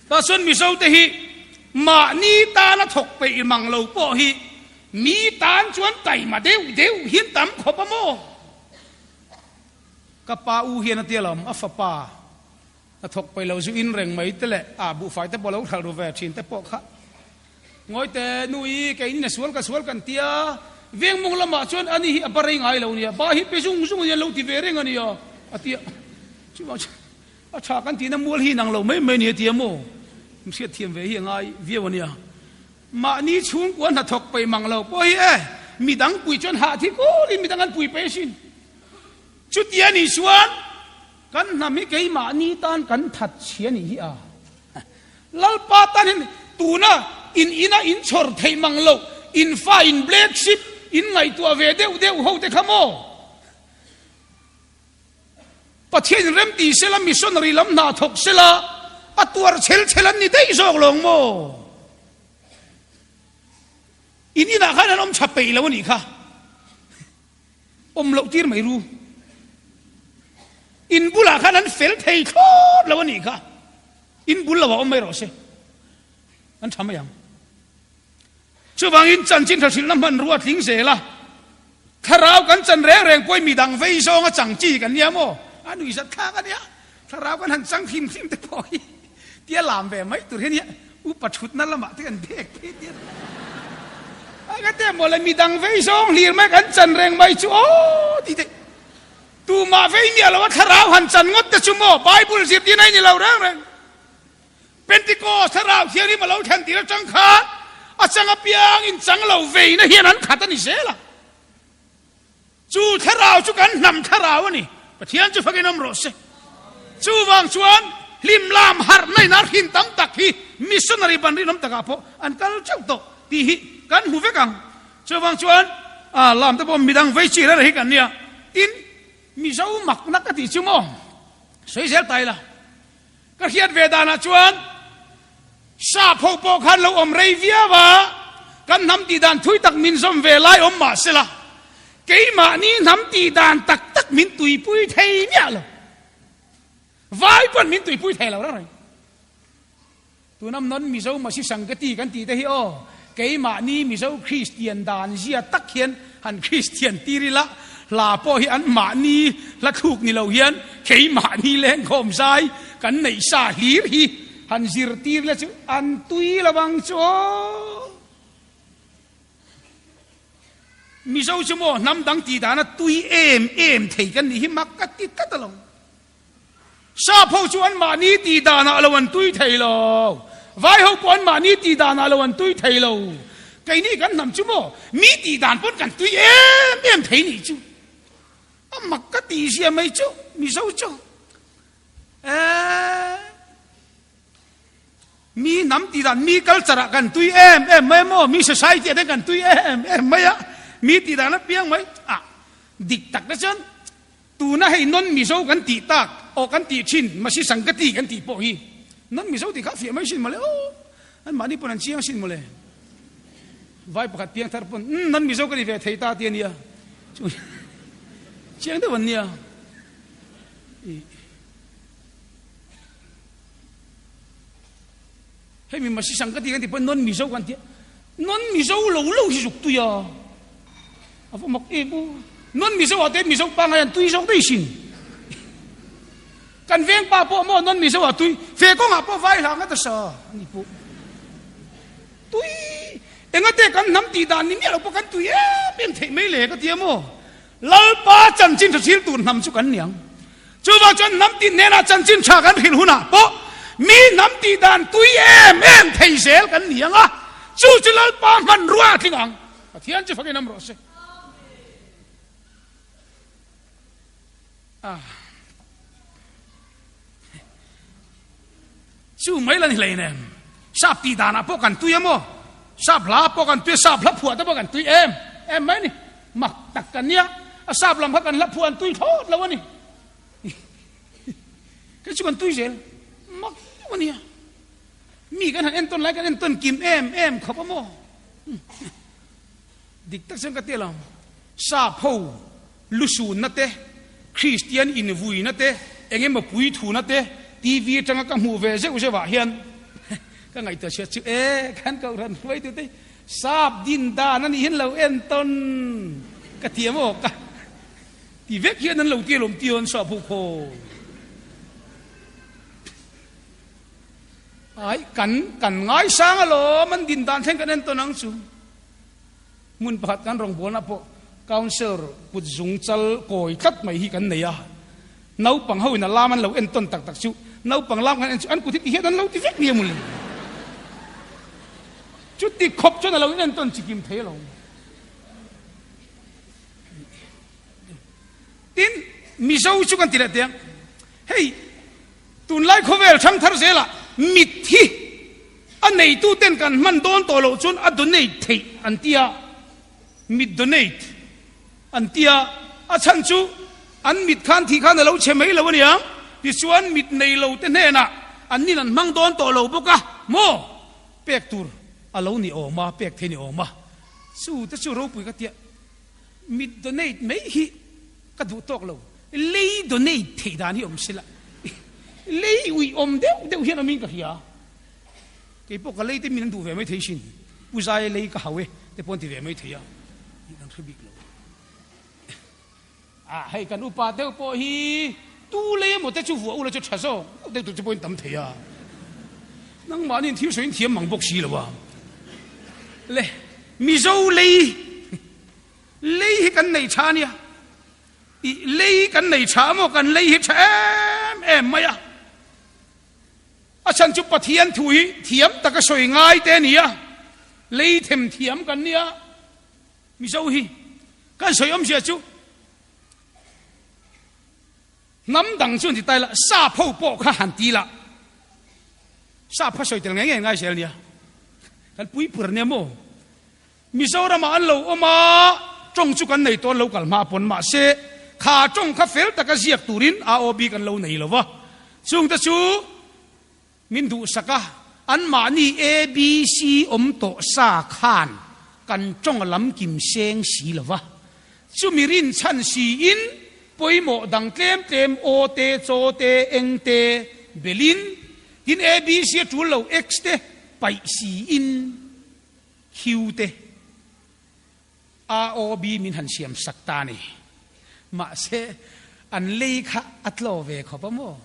Tah chuan Mizo te hi mahni tana thawk peih mang lo pawh hi mi tan chuan taima deuh deuh hian tam khawp a maw? Ka pa u hian a tia lam, a fapa a thawk peih lo zu in reng mai te leh a buhfai te pawh lo hralh ru ve thin te pawh kha ngawi te nu i keinin a sual ka sual kan tia veng mawng lamah chuan ani hi a ba rei ngai lo nia ba hi pe zung zung ania lo ti ve reng ania a tia chuvang chuan a tha kan tihna mual hi inang lo mai mai ania tia maw hriat thiam ve hi a ngai viau ania. Mahni chhungkua hnathawk peih mang lo pawh hi e, midang pui chuan hah thi kulin midang an pui peih asin. Chutia nih chuan kan hnam hi keimahni tan kan that chhia nih hi a. Lalpa tan hian tuna in ina in chhawr theih mang lo, in fa in black sheep in ngaihtuah ve deuh deuh ho te kha maw? Pathian in rem ti sela, missionary lam hna thawk sela, a tuar chel chel an ni daih zawk lawng maw? In inah khan an awm tha peih lo a nih kha. Awm loh tir mai ru. In bulah khan an fel thei thlawt lo a nih kha. In bul lo ah awm mai rawh se. An tha mai ang. Chuvangin chanchin tha hrilhna hmanrua tling zel a, thlarau kan chan reng reng pawhin midang vei zawnga chang chi kan nia maw? A nuihzat thlak a nia, thlarau kan han chang hlim hlim te pawh hi tia lam ve mai tur hi a nia, upa thutna lamah te kan bek phei tia a ka te maw le midang vei zawng hlir mai kan chan reng mai chu aw ti te tumah vei miah lo a thlarau han chan ngawt te chu maw Bible zirtir a ni lo reng reng. Pentecost thlarau thianghlim a lo thlen tir atang khan a chang apiang in chang lo veina hian an khat a ni zel a. Chu thlarau chu kan hnam thlarau a ni. Pathian chu fakin awm rawh se. Chuvang chuan hlim lam harhna in a hrin tam tak hi missionary ban rinawm takah pawh an kal teuh tawh tih hi kan hmu vek ang. Chuvang chuan a lam te pawh midang vei chi reng hi kan nia. Tin, Mizo makna ka tih chu maw? Sawi zel ta ila. Ka hriat ve danah chuan sap ho pawh khan lo awm rei viau a, kan hnam tih dan thui tak min zawm ve lai awm mah sela, keimahni hnam tih dan tak tak min tuipui thei miah lo. Vai pawn min tuipui thei lo reng reng. Tunam non Mizo Masi Sangati kan tih te hi aw. Keimahni Mizo Kristian dan zia tak hian han Kristian tir ila, hla pawh hi an mahni hla thluk ni lo hian keimahni lengkhawm zai kan neih sa hlir hi han zirtir la chu an tui lo ang chu aw. Mizo chu maw hnam dang tih dana tui em em thei kan nih hi mak ka ti tlat alawm. Sap ho chu anmahni tih danah lo an tui thei lo. Vai ho pawh anmahni tih danah lo an tui thei lo. Keini kan hnam chu maw mi tih dan pawn kan tui em em thei nih chu. A mak ka tih zia mai chu Mizo chu. Eeh mi hnam tih dan mi culture ah kan tui em em mai maw mi society ah te kan tui em em mai a mi tih dan apiang mai ah dik tak te chuan Tuna hei non Mizo kan tih tak aw kan tih thin Masi Sangkati kan tih pawh hi non Mizo tih kha a fiah mai sin mawle aw an mahni pawn an chiang sin mawle vai pakhat piang thar pawn umm non Mizo ka ni ve thei ta ti ania chu chiang deuh an nia hei mi Masi Sangkati kan tih pawn non Mizo kan tia non Mizo lo lo hi zuk tui a. A va mak em u. Non Mizo ah te Mizo pangai an tui zawk daih sin. Kan veng pa pawh maw non Mizo ah tui fe kawngah pawh vai hlang a ta sa ani pawh. Tui engate kan hnam tih dan ni miah lo pawh kan tui em em theih mai le ka tia maw. Lalpa chanchin tha thil tur hnam chu kan niang. Chuvang chuan hnam tih hnenah chanchin tha kan hrilh hunah pawh mi hnam tih dan tui em em thei zel kan niang a, chu chu Lalpa hmanrua a tling ang. Pathian chu fakin am rawh se. Ah. Chu mai la ni hlei nem. Sap tih danah pawh kan tui emaw, sap hla pawh kan tui, sap hla phuah te pawh kan tui em em mai ni. Mak tak kan nia, a sap lam kha kan hla phuah an tui thlawt lo a ni. Kei chu kan tui zel, mak deuh a nia. Mi kan han entawn lai kan entawn kim em em khawp a maw? Dik tak chuan ka ti lo. Sap ho lusunna te, Kristian invuina te, eng emaw puithuna te TV atanga ka hmuh ve zeuh zeuh ah hian ka ngaihtuah chhiat chu e kan kohhran hruaitu te sap din dan a nih hian lo entawn ka ti emaw ka ti vek hian an lo ti alawm ti an sap ho khaw. Ai, kan kan ngaisang alawm, an din dan thleng kan entawn ang chu. Hmun pakhat kan rawngbawlna pawh councillor kut zung chal kawi tlat mai hi kan nei a. Naupang ho in a lam an lo entawn tak tak chu, naupang lam kan en chu an kut hi ti hian an lo ti vek nia mawle. Chuti khawp chuan a lo in entawn chikim thei alawm. Tin, Mizo chu kan ti leh teh ang, hei, Tunlai khawvel ṭhangthar zelah mit hi a neituten kan hman dawn tawh loh chuan a donate theih an ti a, mit donate an ti a, a chhan chu an mit khan thih khan a lo chhe mai lo a nia, tichuan mit nei lo te hnenah an nin an hmang dawn tawh lo bawk a maw pek tur a lo ni awm a, pek thei ni awm a, chu te chu ropui ka tia mit donate mai hi Ka duh tawk lo. Lei donate theih dan hi awm sela. Lei uih awm deuh deuh hian awmin ka hria. Kei pawh ka lei te min an duh ve mai thei sin. Pu Zaia lei ka hau e te pawh an ti ve mai thei a. Tih kan hre bik lo. Ah hei kan upa deuh pawh hi tu lei emaw te chu vuah ula chu tha zawk deuh tur chu pawhin tam thei a. Nangmahni in thil sawiin thiam mang bawk si lo a. Le Mizo lei Lei hi kan nei tha ania. I lei kan nei tha maw? Kan lei hi tha em em mai a. A chhan chu Pathian thu hi thiam taka sawi ngai te a ni a. Lei them thiam kan nia. Mizo hi kan sawi awmzia chu hnam dang chu an ti tai la, sap ho pawh kha han ti la. Sap kha sawi tel ngei ngei ngai zel nia. Kan puipur ania maw? Mizoramah an lo awm a, tawng chu kan nei tawn lo kal hma pawn mahse kha tawng kha fel taka ziak turin AOB kan lo nei lo va, chungte chu min duhsak a, anmahni ABC awm tawh sa khan kan tawng a lam kim seng si lo va, chumi rinchhan siin pawimawh dang tlem tlem aw te, chaw te, eng te belin, tin ABC a tul lo X te paih siin. Q te AOB min han siam sak ta ni. Mahse an lei kha a tlaw ve khawp a maw?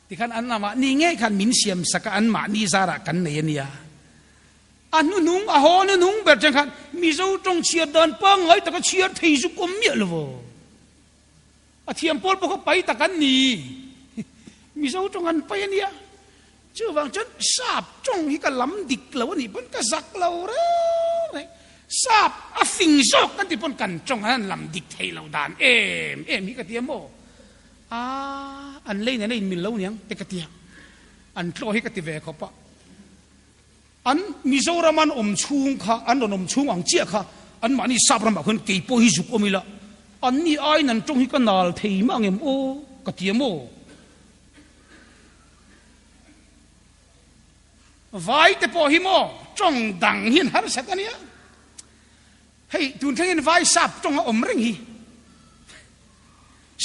Tikhan an mahni ngei khan min siam sak a, an mahni zarah kan nei a nia. A hnuhnung, a haw hnuhnung ber chen khan Mizo tawng chhiar dan pangngai taka chhiar thei zuk awm miah lo vaw. A thiam pawl pawh kha pai tak an ni. Mizo tawng an pai a nia. Chuvang chuan sap tawng hi ka lam dik lo a nih pawn ka zak lo reng reng. Sap a fing zawk kan tih pawn kan tawng an lam dik thei lo dan em em hi ka ti a maw? A, an lei nena inmil lo niang te ka ti a. An tlaw hi ka ti ve khawp a. An Mizoram an awm chhung kha, an rawn awm chhung ang chiah kha anmahni sap ramah khuan kei pawh hi zuk awm ila, anni aiin an tawng hi ka nal thei mah ang em aw ka ti a maw? Vai te pawh hi maw tawng dang hian harsat a nia. Hei tun thlengin vai sap tawng a awm reng hi.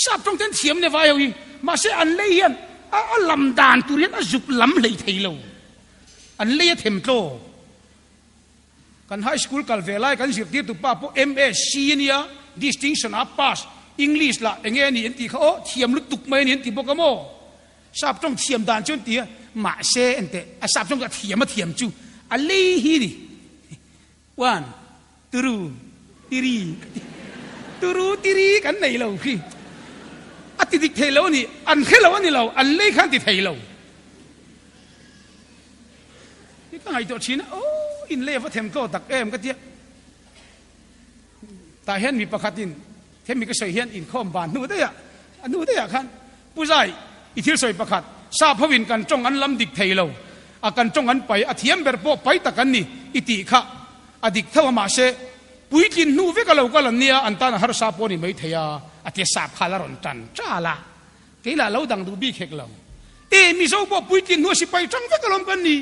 Sap tawng ten thiam ne vai ho hi mahse an lei hian a lam dan tur hian a zuk lam hlei thei lo. An lei a them tlaw. Kan high school kal ve lai kan zirtirtu pa pawh MSc a nia, distinction a pass, English lah enge a ni an tih kha aw thiam lutuk mai a ni an ti bawk a maw? Sap tawng thiam dan chu an ti a, mahse enteh a sap tawng chu a thiam a thiam chu a lei hi ni. One, turu, tiri ka ti. Turu, tiri kan nei lo khi. A ti dik thei lo a ni, an hre lo a ni lo, an lei khan ti thei lo. Hi ka ngaihtuah thin a, aw in lei a va them tlaw tak em ka tia. Tah hian mi pakhatin hemi ka sawi hian inkhawm ban hnu daih ah, a hnu daih ah khan Pu Zai, i thil sawi pakhat, sap hovin kan tawng an lam dik thei lo, a kan tawng an pai, a thiam ber pawh pai tak an ni i tih kha a dik tho a mahse puitlin hnu vek a lo kal an nia an tan a harsa pawh a ni mai thei a, a tia sap kha la rawn tan tal a, kei lah lo dang duh bik hek lo. E Mizo pawh puitlin hnu a sipai tang vek alawm kan ni,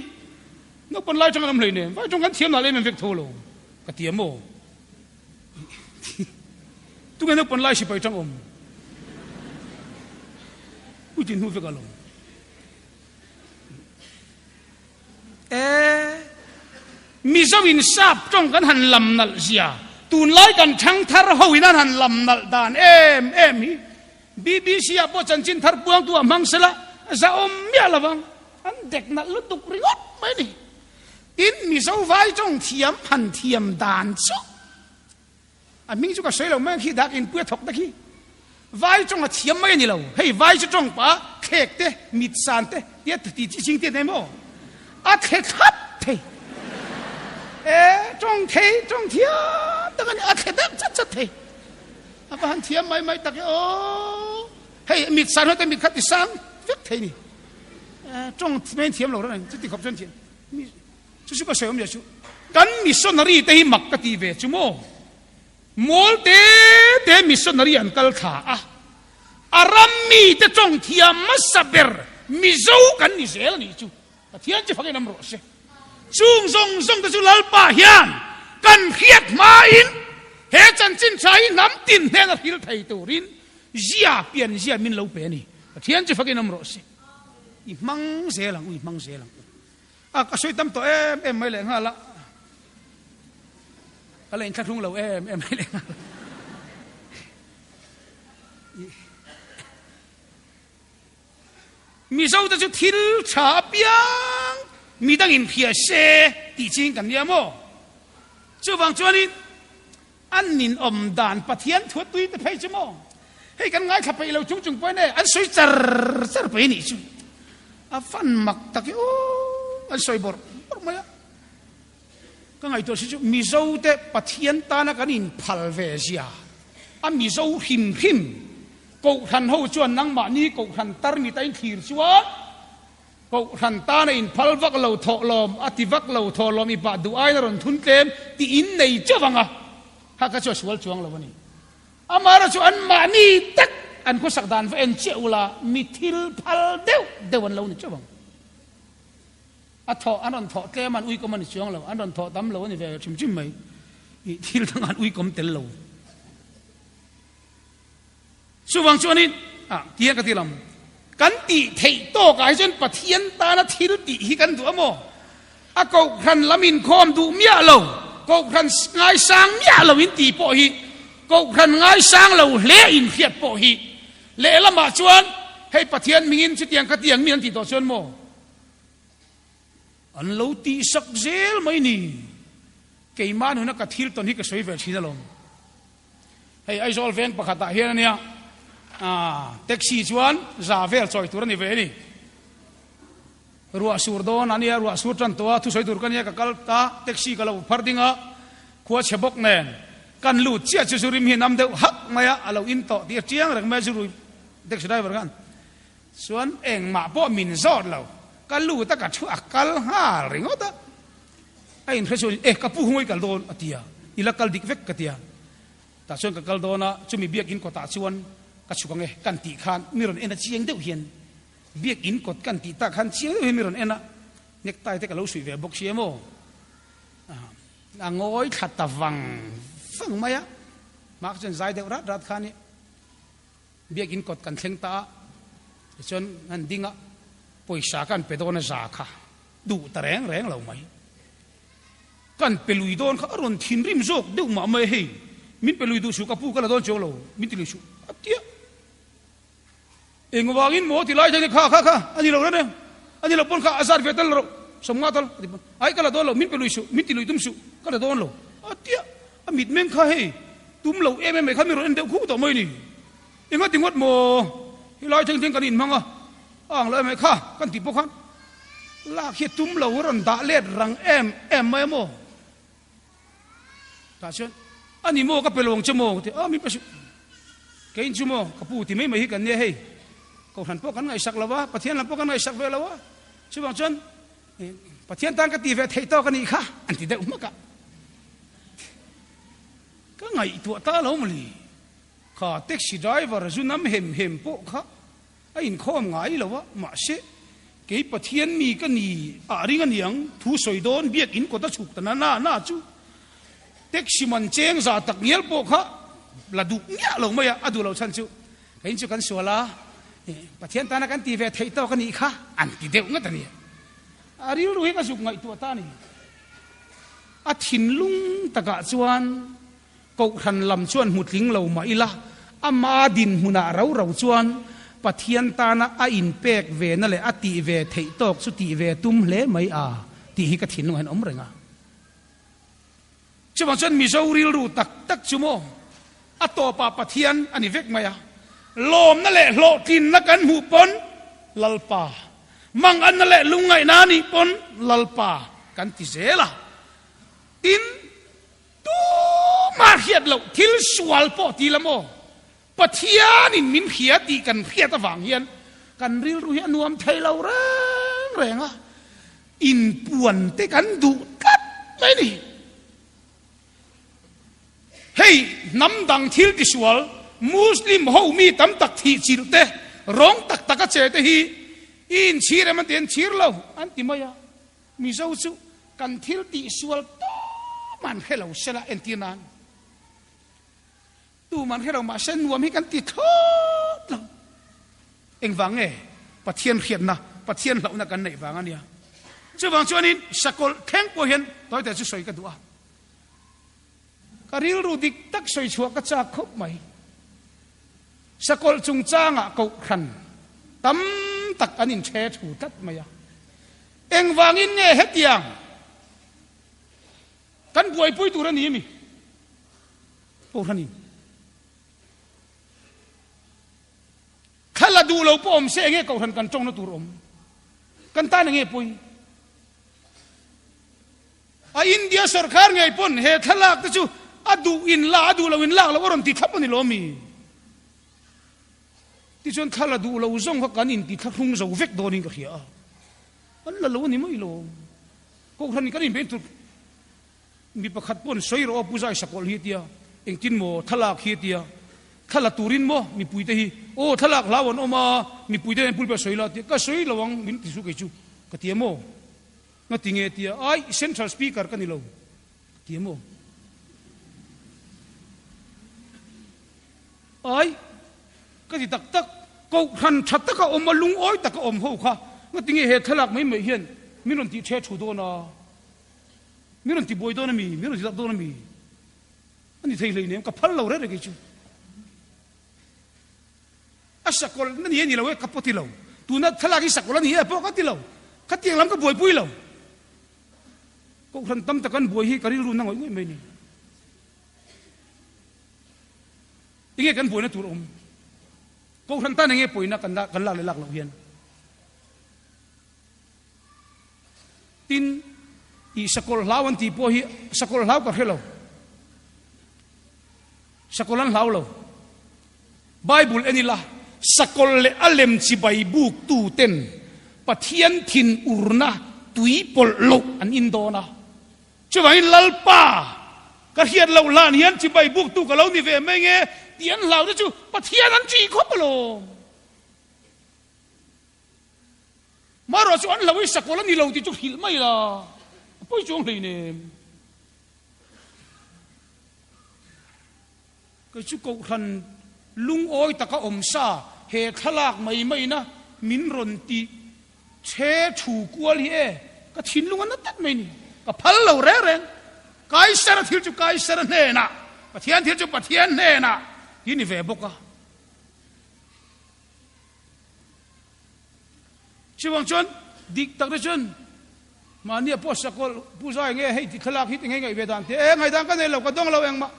naupang lai tang a lam hleinem, vai tawng kan thiam lah lem em vek tho lo ka ti a maw? Tunge naupang lai sipai tang awm? Puitlin hnu vek alawm. E Mizo in sap tawng kan han lam nalh zia, tunlai kan thangthar ho in an han lam nalh dan em em hi BBC ah pawh chanchin thar puangtu ah hmang sela zahawm miah lovang, an dek nalh lutuk ringawt mai a ni. Tin, Mizo vai tawng thiam han thiam dan chu a hming chu ka sawi lo mai ang khi dak inpui a thawk ta khi. Vai tawng a thiam mai a ni lo. Hei vai chu tawng pah thlek te, mit san te tia ti chi ching te nei maw? A thle thlap thei. E tawng thei, tawng thiam tak a ni, a thle deuh chat chat thei. A va han thiam mai mai tak e aw. Hei mit san ho te mit kha ti sang vek thei ni. Tawng mai thiam lo reng chuti khawp chuan thiam. Chu chu ka sawi awmzia chu kan missionary te hi mak ka ti ve chu maw. Mawl te te missionary an kal thla a, a ram mi te tawng thiam hmasa ber Mizo kan ni zel a nih chu. Pathian chu fakin awm rawh se. Chung zawng zawng te chu Lalpa hian kan hriat hmain he chanchin tha hi hnam tin hnena hril thei turin zia pian zia min lo pe a ni. Pathian chu fakin awm rawh se. I hmang zel ang u, i hmang zel ang u. A ka sawi tam tawh em em mai leh nghal a, ka la inthlahrung lo em em mai leh nghal a. Mizo te chu thil tha apiang midang in hria se tih ching kan nia maw? Chuvang chuanin an ninawm dan Pathian thu a tui te phei chu maw? Hei kan ngaithla peih lo chung chung pawhin e an sawi char char peih anih chu. A fan mak tak i aw an sawi bawrh bawrh mai a. Ka ngaihtuah si chu Mizo te Pathian tana kan inphal ve zia a Mizo hrim hrim Kohhran ho chuan nangmahni Kohhran tarmit a inthlir chuan Kohhran tana inphal vak lo thawhlawm a ti vak lo thawhlawm i pah duh aiin a rawn thun tlem tih in nei chauh ang a, kha kha chu a sual chuang lo a ni. Amaherawhchu chu anmahni tak an khawsak dan va en chiah ula mi thil phal deuh deuh an lo ni chauh ang. A thawh an rawn thawh tlem an uikawm a ni chuang lo, an rawn thawh tam lo a ni ve hrim hrim mai. I thil dang an uikawm tel lo. Chuvang chuanin, ah, tiang ka ti lam, kan tih theih tawkah hi chuan Pathian tana thil tih hi kan duh a maw? A kohhran lam inkhawm duh miah lo, kohhran ngaisang miah lo in tih pawh hi, kohhran ngaisang lo hle inhriat pawh hi, lehlamah chuan hei Pathian mingin chutiang kha tiang mi an tih tawh chuan maw an lo tihsak zel mai ni. Keimah nuna ka thil tawn hi ka sawi ve thin alawm. Hei Aizawl veng pakhatah hian ania taxi chuan za vel chawi tur a ni ve a ni. Ruah sur dawn a nia, ruah sur tan tawh a, thusawi tur ka nia ka kal ta, taxi ka lo phar ding a, khua chhe bawk nen kan lut chiah chu zu rim hi nam deuh hak mai a, a lo in tawh tih a chiang reng mai a zu rui taxi driver khan chuan engmah pawh min zawt lo, ka lut a ka thu a kal nghal ringawt a, a inhre chuan e ka pu hungawi kal dawn a ti a, i la kal dik vek ka ti a, tah chuan ka kal dawn a, chumi biakin kawtah chuan ka chhuk ang e kan tih khan mi rawn en a chiang deuh hian Biakinn kawt kan tih tak khan chiang deuh hi mi rawn en a, necktie te ka lo suih ve bawk si em aw. A ngawi thla ta vang vang mai a, hma kha chuan zai deuh rat rat kha a ni. Biakinn kawt kan thleng ta a, tichuan an ding a, pawisa ka an pe dawn a za kha duh ta reng reng lo mai. Kan pe lui dawn kha a rawn thinrim zawk deuh mah mai a, hei min pe lui duh suh ka pu ka la dawn chuang lo, min ti lui suh a tia. Engvangin maw ti lai thei kha kha kha a ni lo reng reng a ni lo pawn kha a zat ve tal rawh sawmnga tal a ti pawn ai ka la dawn lo min pe lui suh min ti lui tum suh ka la dawn lo a tia a mit meng kha hei tum lo em em mai kha mi rawn en deuh khup tawh mai ni enga ti ngawt maw helai thleng thleng kan inhmang a a ang lo em mai kha kan tih pawh khan lak hi tum lo a rawn dah let rang em em mai a maw. Tah chuan, A ni maw, ka pe lo ang che maw? Ti a, min pe suh. Keiin chu maw, ka pu ti mai mai hi kan nia hei. Kohhran pawh kan ngaihsak lo va, Pathian lam pawh kan ngaihsak ve lo a. Chuvang chuan, Pathian tan ka ti ve theih tawk a nih kha, an ti deuh hmak a. Ka ngaihtuah ta lo mawli. Kha taxi driver zu nam hem hem pawh kha A inkhawm ngai lo a, mahse, kei Pathian mi ka ni ah ring a niang, thu sawi dawn biakinn kawt a chhuk ta na na na chu taxi man cheng za tak ngial pawh kha la duh ngiah lo mai a, a duh lo chhan chu keiin chu kan sual a, Pathian tana kan ti ve theih tawk a nih kha an ti deuh ngat a ni. A rilru hi ka zuk ngaihtuah ta a ni. A thinlung takah chuan Kohhran lam chuan hmu tling lo mah ila, ama dinhmunah rau rau chuan Pathian tana a inpek ve na leh a tih ve theih tawk chu tih ve tum hle mai a tih hi ka thinlungah hian awm reng a. Chuvang chuan Mizo rilru tak tak chu maw a tawpah Pathian a ni vek mai a, lawmna leh hlawhtlinna kan hmuh pawn Lalpa, manganna leh lungngaihna a nih pawn Lalpa kan ti zel a. Tin, Tumah hriat loh thil sual pawh ti la maw? Pathianin min hria tih kan hriat avang hian kan rilru hi a nuam thei lo reng reng a, inpuan te kan duh tlat mai a ni. Hei hnam dang thil tisual Muslim ho mi tam tak thih chilh te, rawng tak tak a che te hi i inchhir em an ti, an chhir lo an ti mai a. Mizo chu kan thil tih sual tuman hre lo sela entir nan tuman hre lo mahse nuam hi kan ti thlawt lo. Engvang nge Pathian hriatna, Pathian hlauhna kan neih vang a nia. Chuvang chuanin sakawlh thleng pawh hian tawite chu sawi ka duh a. Ka rilru dik tak sawi chhuah ka chak khawp mai. Sakawlh chungchangah kohhran tam tak an inthe thu tlat mai a. Engvangin nge hetiang kan buaipui tur a ni mi? Kohhranin thla la duh lo pawh awm se enge kohhran kan tawngna tur awm? Kan tan enge pawi? A India sorkar ngei pawn he thlalak te chu a duh in lak a duh lo in lak loh a rawn ti thlap a ni lo mi? Tichuan thla la duh lo zawng kha kan inti thlahrung zo vek dawnin ka hria a, an la lo a ni mai lo. Kohhran in kan inbein tur mi pakhat pawn sawi rawh aw Pu Zai Sakawlh hi a tia, engtin maw thlalak hi a tia, thla la turin maw mipuite hi aw thlalak hlau an awm a, mipuite hian pulpit a sawi la a tia, ka sawi lo ang min ti su kei chu ka ti a maw? Nga ti nge tia, ai central speaker ka ni lo ka ti a maw? Ai, ka ti tak tak, kohhran tha taka awm a, lungawi taka awm ho kha ngatinge he thlalak mai mai hian min rawn tih the thu dawn a? Min rawn tibuai dawn a mi? Min rawn ti dak dawn a mi? A ni thei hleinem, ka phal lo reng reng kei chu. A sakawlh na ni a ni lo e, ka pawh ti lo. Tuna thlalak hi sakawlh a ni e pawh ka ti lo. Khatiang lam ka buaipui lo. Kohhran tam tak an buai hi ka rilru na ngawih ngawih mai ni. Enge kan buaina tur awm? Kohhran tan enge pawina kan la kan lak leh lak loh hian? Tin, i sakawlh hlau an tih pawh hi sakawlh hlau ka hre lo. Sakawlh an hlau lo. Bible en ila, sakawlh leh a lem chibai buk tu ten Pathian thin urna tui pawlh loh an in dawn a. Chuvangin Lalpa ka hriat loh hlan hian chibai buk tu ka lo ni ve mai nge tih an hlau te chu Pathian an ṭih khawp alawm. Marawh chu an hlau i sakawlh a ni lo tih chu hrilh mai la, a pawi chuang hleinem. Kei chu Kohhran lungawi taka awm sa he thlalak mai maina min rawn ti chhe thu kual hi e, ka thinlung a na tak mai ni. Ka phal lo reng reng. Kaisara thil chu Kaisara hnenah, Pathian thil chu Pathian hnenah hi ni ve bawk a. Chuvang chuan dik tak te chuan mahnia pawh sakawlh Pu Zai nge hei ti thlalak hi tinge ngaih ve dan te e ngaihdan ka nei lo ka dawng lo engmah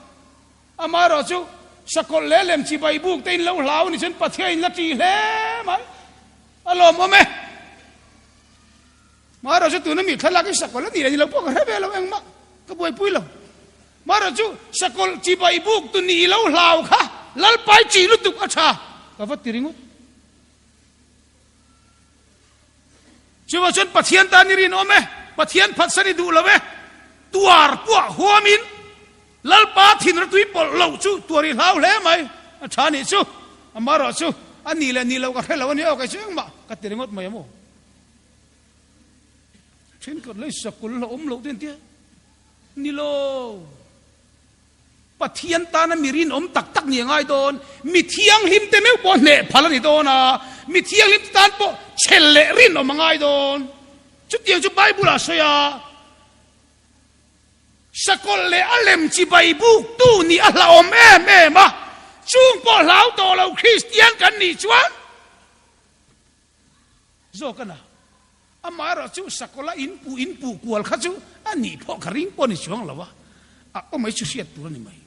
amaherawh chu sakawlh leh lem chibai buk te in lo hlau ni chuan Pathian in la ṭih hle mai a lawmawm e maherawh chu tuna mi thlalak hi sakawlh a ni leh ni lo pawh ka hre ve lo engmah ka buaipui lo Mara chu sakawlh chibai buk tu nih lo hlau kha Lalpai chi lutuk a tha ka va ti ringawt. Chuvang chuan Pathian tan i rinawm e, Pathian phatsan i duh lo e, tuar puah huamin Lalpa thinra tui pawlh loh chu tuar i hlau hle mai a tha nih chu. Amaherawh chu a nih leh nih loh ka hre lo a ni aw kei chu engmah ka ti ringawt mai a maw. Thenkhat lei sakawlh la awm loh te an tia. Ni lo. Pathian tana mi rinawm tak tak ni a ngai dawn. Mi thianghlim te meuh pawh hneh phal a ni dawn a, mi thianghlim te tan pawh chhel leh rinawm a ngai dawn. Chutiang chu Bible ah a sawi a, Sakawlh leh a lem chibai buktu nih a hlauhawm em em a, chung pawh hlau tawh lo Kristian kan nih chuan, Zawk a na. Amaherawh chu sakawlh a inpuh inpuh kual kha chu a nih phawh kha ring pawh a ni chuang lo a, a awm mai chu hriat tur a ni mai.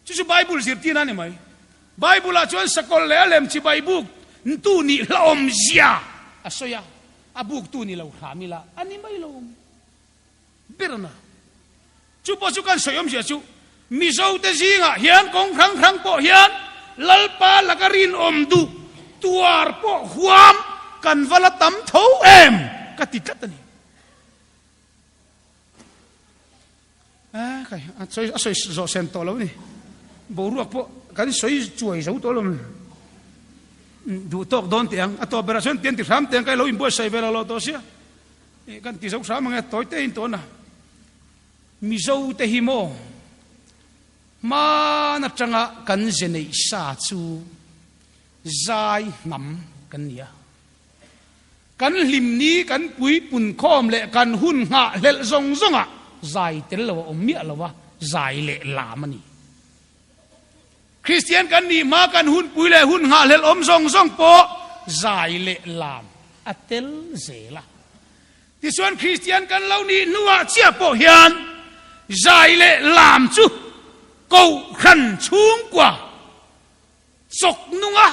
Chu chu Bible zirtirna a ni mai. Bible ah chuan sakawlh leh a lem chibai buk tu nih hlauhawm zia a sawi a, a buk tu ni lo hram ila a ni mai lo ber a na. Chu pawh chu kan sawi awmzia chu Mizote zingah hian kawng hrang hrang pawh hian Lalpa laka rinawm duh tuar pawh huam kan va la tam tho em ka ti tlat a ni. A a sawi zawh sen tawh lo a ni. Boruak pawh kan sawi chuai zo tawh lo a ni. Duh tawk dawn teh ang. A tawp berah chuan tian ti hram teh ang ka lo inbuatsaih ve lo lo tawh sia. Kan ti zo hram ang e, tawi te in tawn a. Mizo te hi maw hman atanga kan ze neih sa chu zai hnam kan ni a. Kan hlimni kan puipun khawm leh kan hun nghah hlelh zawng zawngah zai tel lo a awm miah lo a, zai leh lam a ni. Kristian kan nih hma kan hunpui leh hun nghahhlelh awm zawng zawng pawh zai leh lam a tel zel a. Tichuan Kristian kan lo nih hnuah chiah pawh hian zai leh lam chu Kohhran chhungkua chawk nunga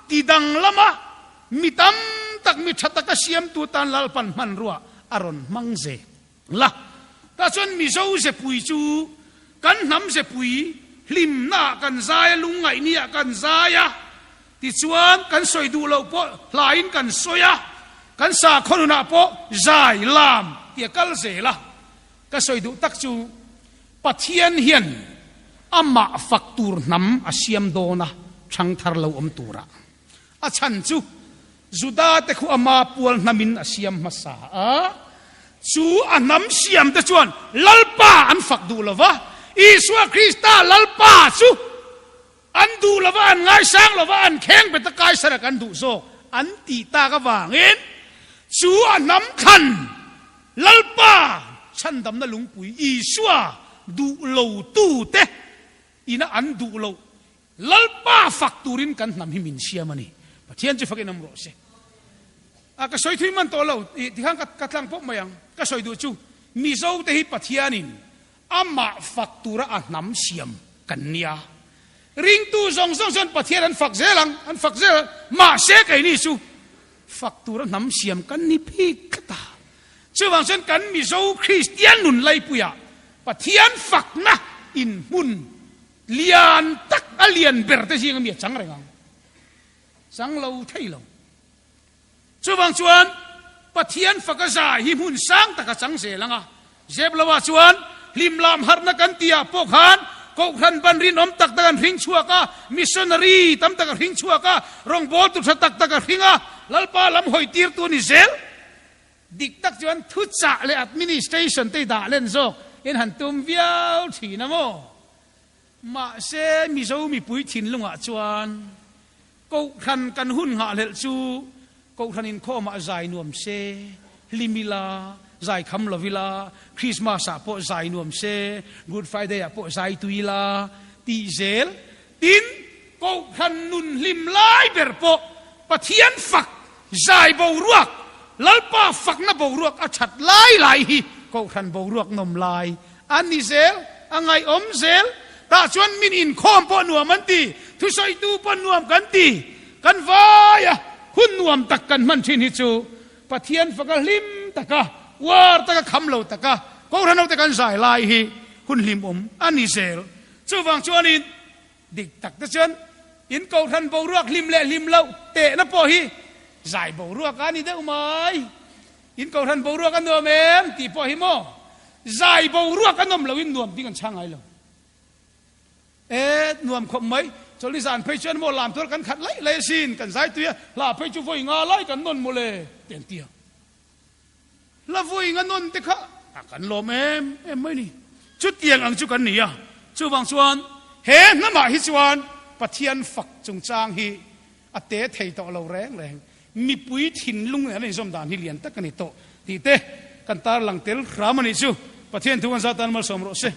ti danglama mi tam tak mi tha taka siamtu tan Lalpan hmanrua a rawn hmang zel. La, tah chuan Mizo zepui chu kan hnam zepui hlimnaah kan zai a, lungngaihniah kan zai a, tichuan kan sawi duh loh pawh hlaiin kan sawi a, kan sakhaw nunah pawh zai lam tih a kal zel a. Ka sawi duh tak chu Pathian hian amah fak tur hnam a siam dawn a, thangthar lo awm turah. A chhan chu Juda te khu ama pual hnamin a siam hmasa a, chu a hnam siam te chuan Lalpa an fak duh lo va, Isua Krista Lalpa chu an duh lo va, an ngaisang lo va, an kheng bet a Kaisarak an duh zawk an tih tak avangin chu a hnam thlan. Lalpa chhandamna lungpui Isua duh lo tute ina an duh loh Lalpa fak turin kan hnam hi min siam a ni. Pathian chu fakin awm rawh se. A ka sawi thui man tawh lo, tikhan ka tlang pawp mai ang. Ka sawi duh chu Mizo te hi Pathianin amah fak tura a hnam siam kan nia. Ringtu zawng zawng chuan Pathian an fak zel ang, an fak zel ang. Mahse keini chu fak tura hnam siam kan ni bik tlat a. Chuvang chuan kan Mizo Kristian nun laipuiah Pathian fakna inhmun Lian tak a lian ber te zing ami a chang reng ang. Chang lo thei lo. Chuvang chuan Pathian faka zai hi hmun sang tak a chang zel ang a. Zep lo ah chuan hlim lam harhna kan tih ah pawh khan Kohhran ban rinawm tak tak an hring chhuak a, missionary tam tak a hring chhuak a, rawngbawltu tha tak tak a hring a, Lalpa lam hawi tirtu a ni zel. Dik tak chuan thuchah leh administration te dah len zawk in han tum viau thin a maw? Mahse Mizo mipui thinlungah chuan Kohhran kan hun nghahhlelh chu Kohhran inkhawmah zai nuam se, hlim ila, zai kham lo ila, Christmas ah pawh zai nuam se, Good Friday ah pawh zai tui ila tih zel. Tin, Kohhran nun hlim lai ber pawh Pathian fak zai boruak, Lalpa fakna boruak a that lai lai hi Kohhran boruak nawm lai a ni zel, a ngaihawm zel. Tah chuan min inkhawm pawh nuam an ti, thusawitu pawh nuam kan ti, kan vai a, hun nuam tak kan hman thin hi chu Pathian faka hlim taka, uar taka kham lo taka Kohhran hote kan zai lai hi hun hlimawm a ni zel. Chuvang chuanin dik tak te chuan in Kohhran boruak hlim leh hlim loh tehna pawh hi zai boruak a ni deuh mai. In Kohhran boruak a nuam em tih pawh hi maw zai boruak a nawm loin nuam ding an chhang ngai lo. E nuam khawp mai, chawlhni zan phei chuan maw lam tuar kan khat laih laih asin, kan zai tui a, hla phei chu vawi nga lai kan nawn mawle ti an ti a. Hla vawi nga nawn te kha a kan lawm em em mai ni. Chutiang ang chu kan ni a, chuvang chuan he hnamah hi chuan Pathian fak chungchang hi a te thei tawh lo reng reng. Mipui thinlung nen an inzawm dan hi lian tak a ni tawh tih te kan tarlang tel hram a nih chu. Pathian thu kan zat tan malsawm rawh se.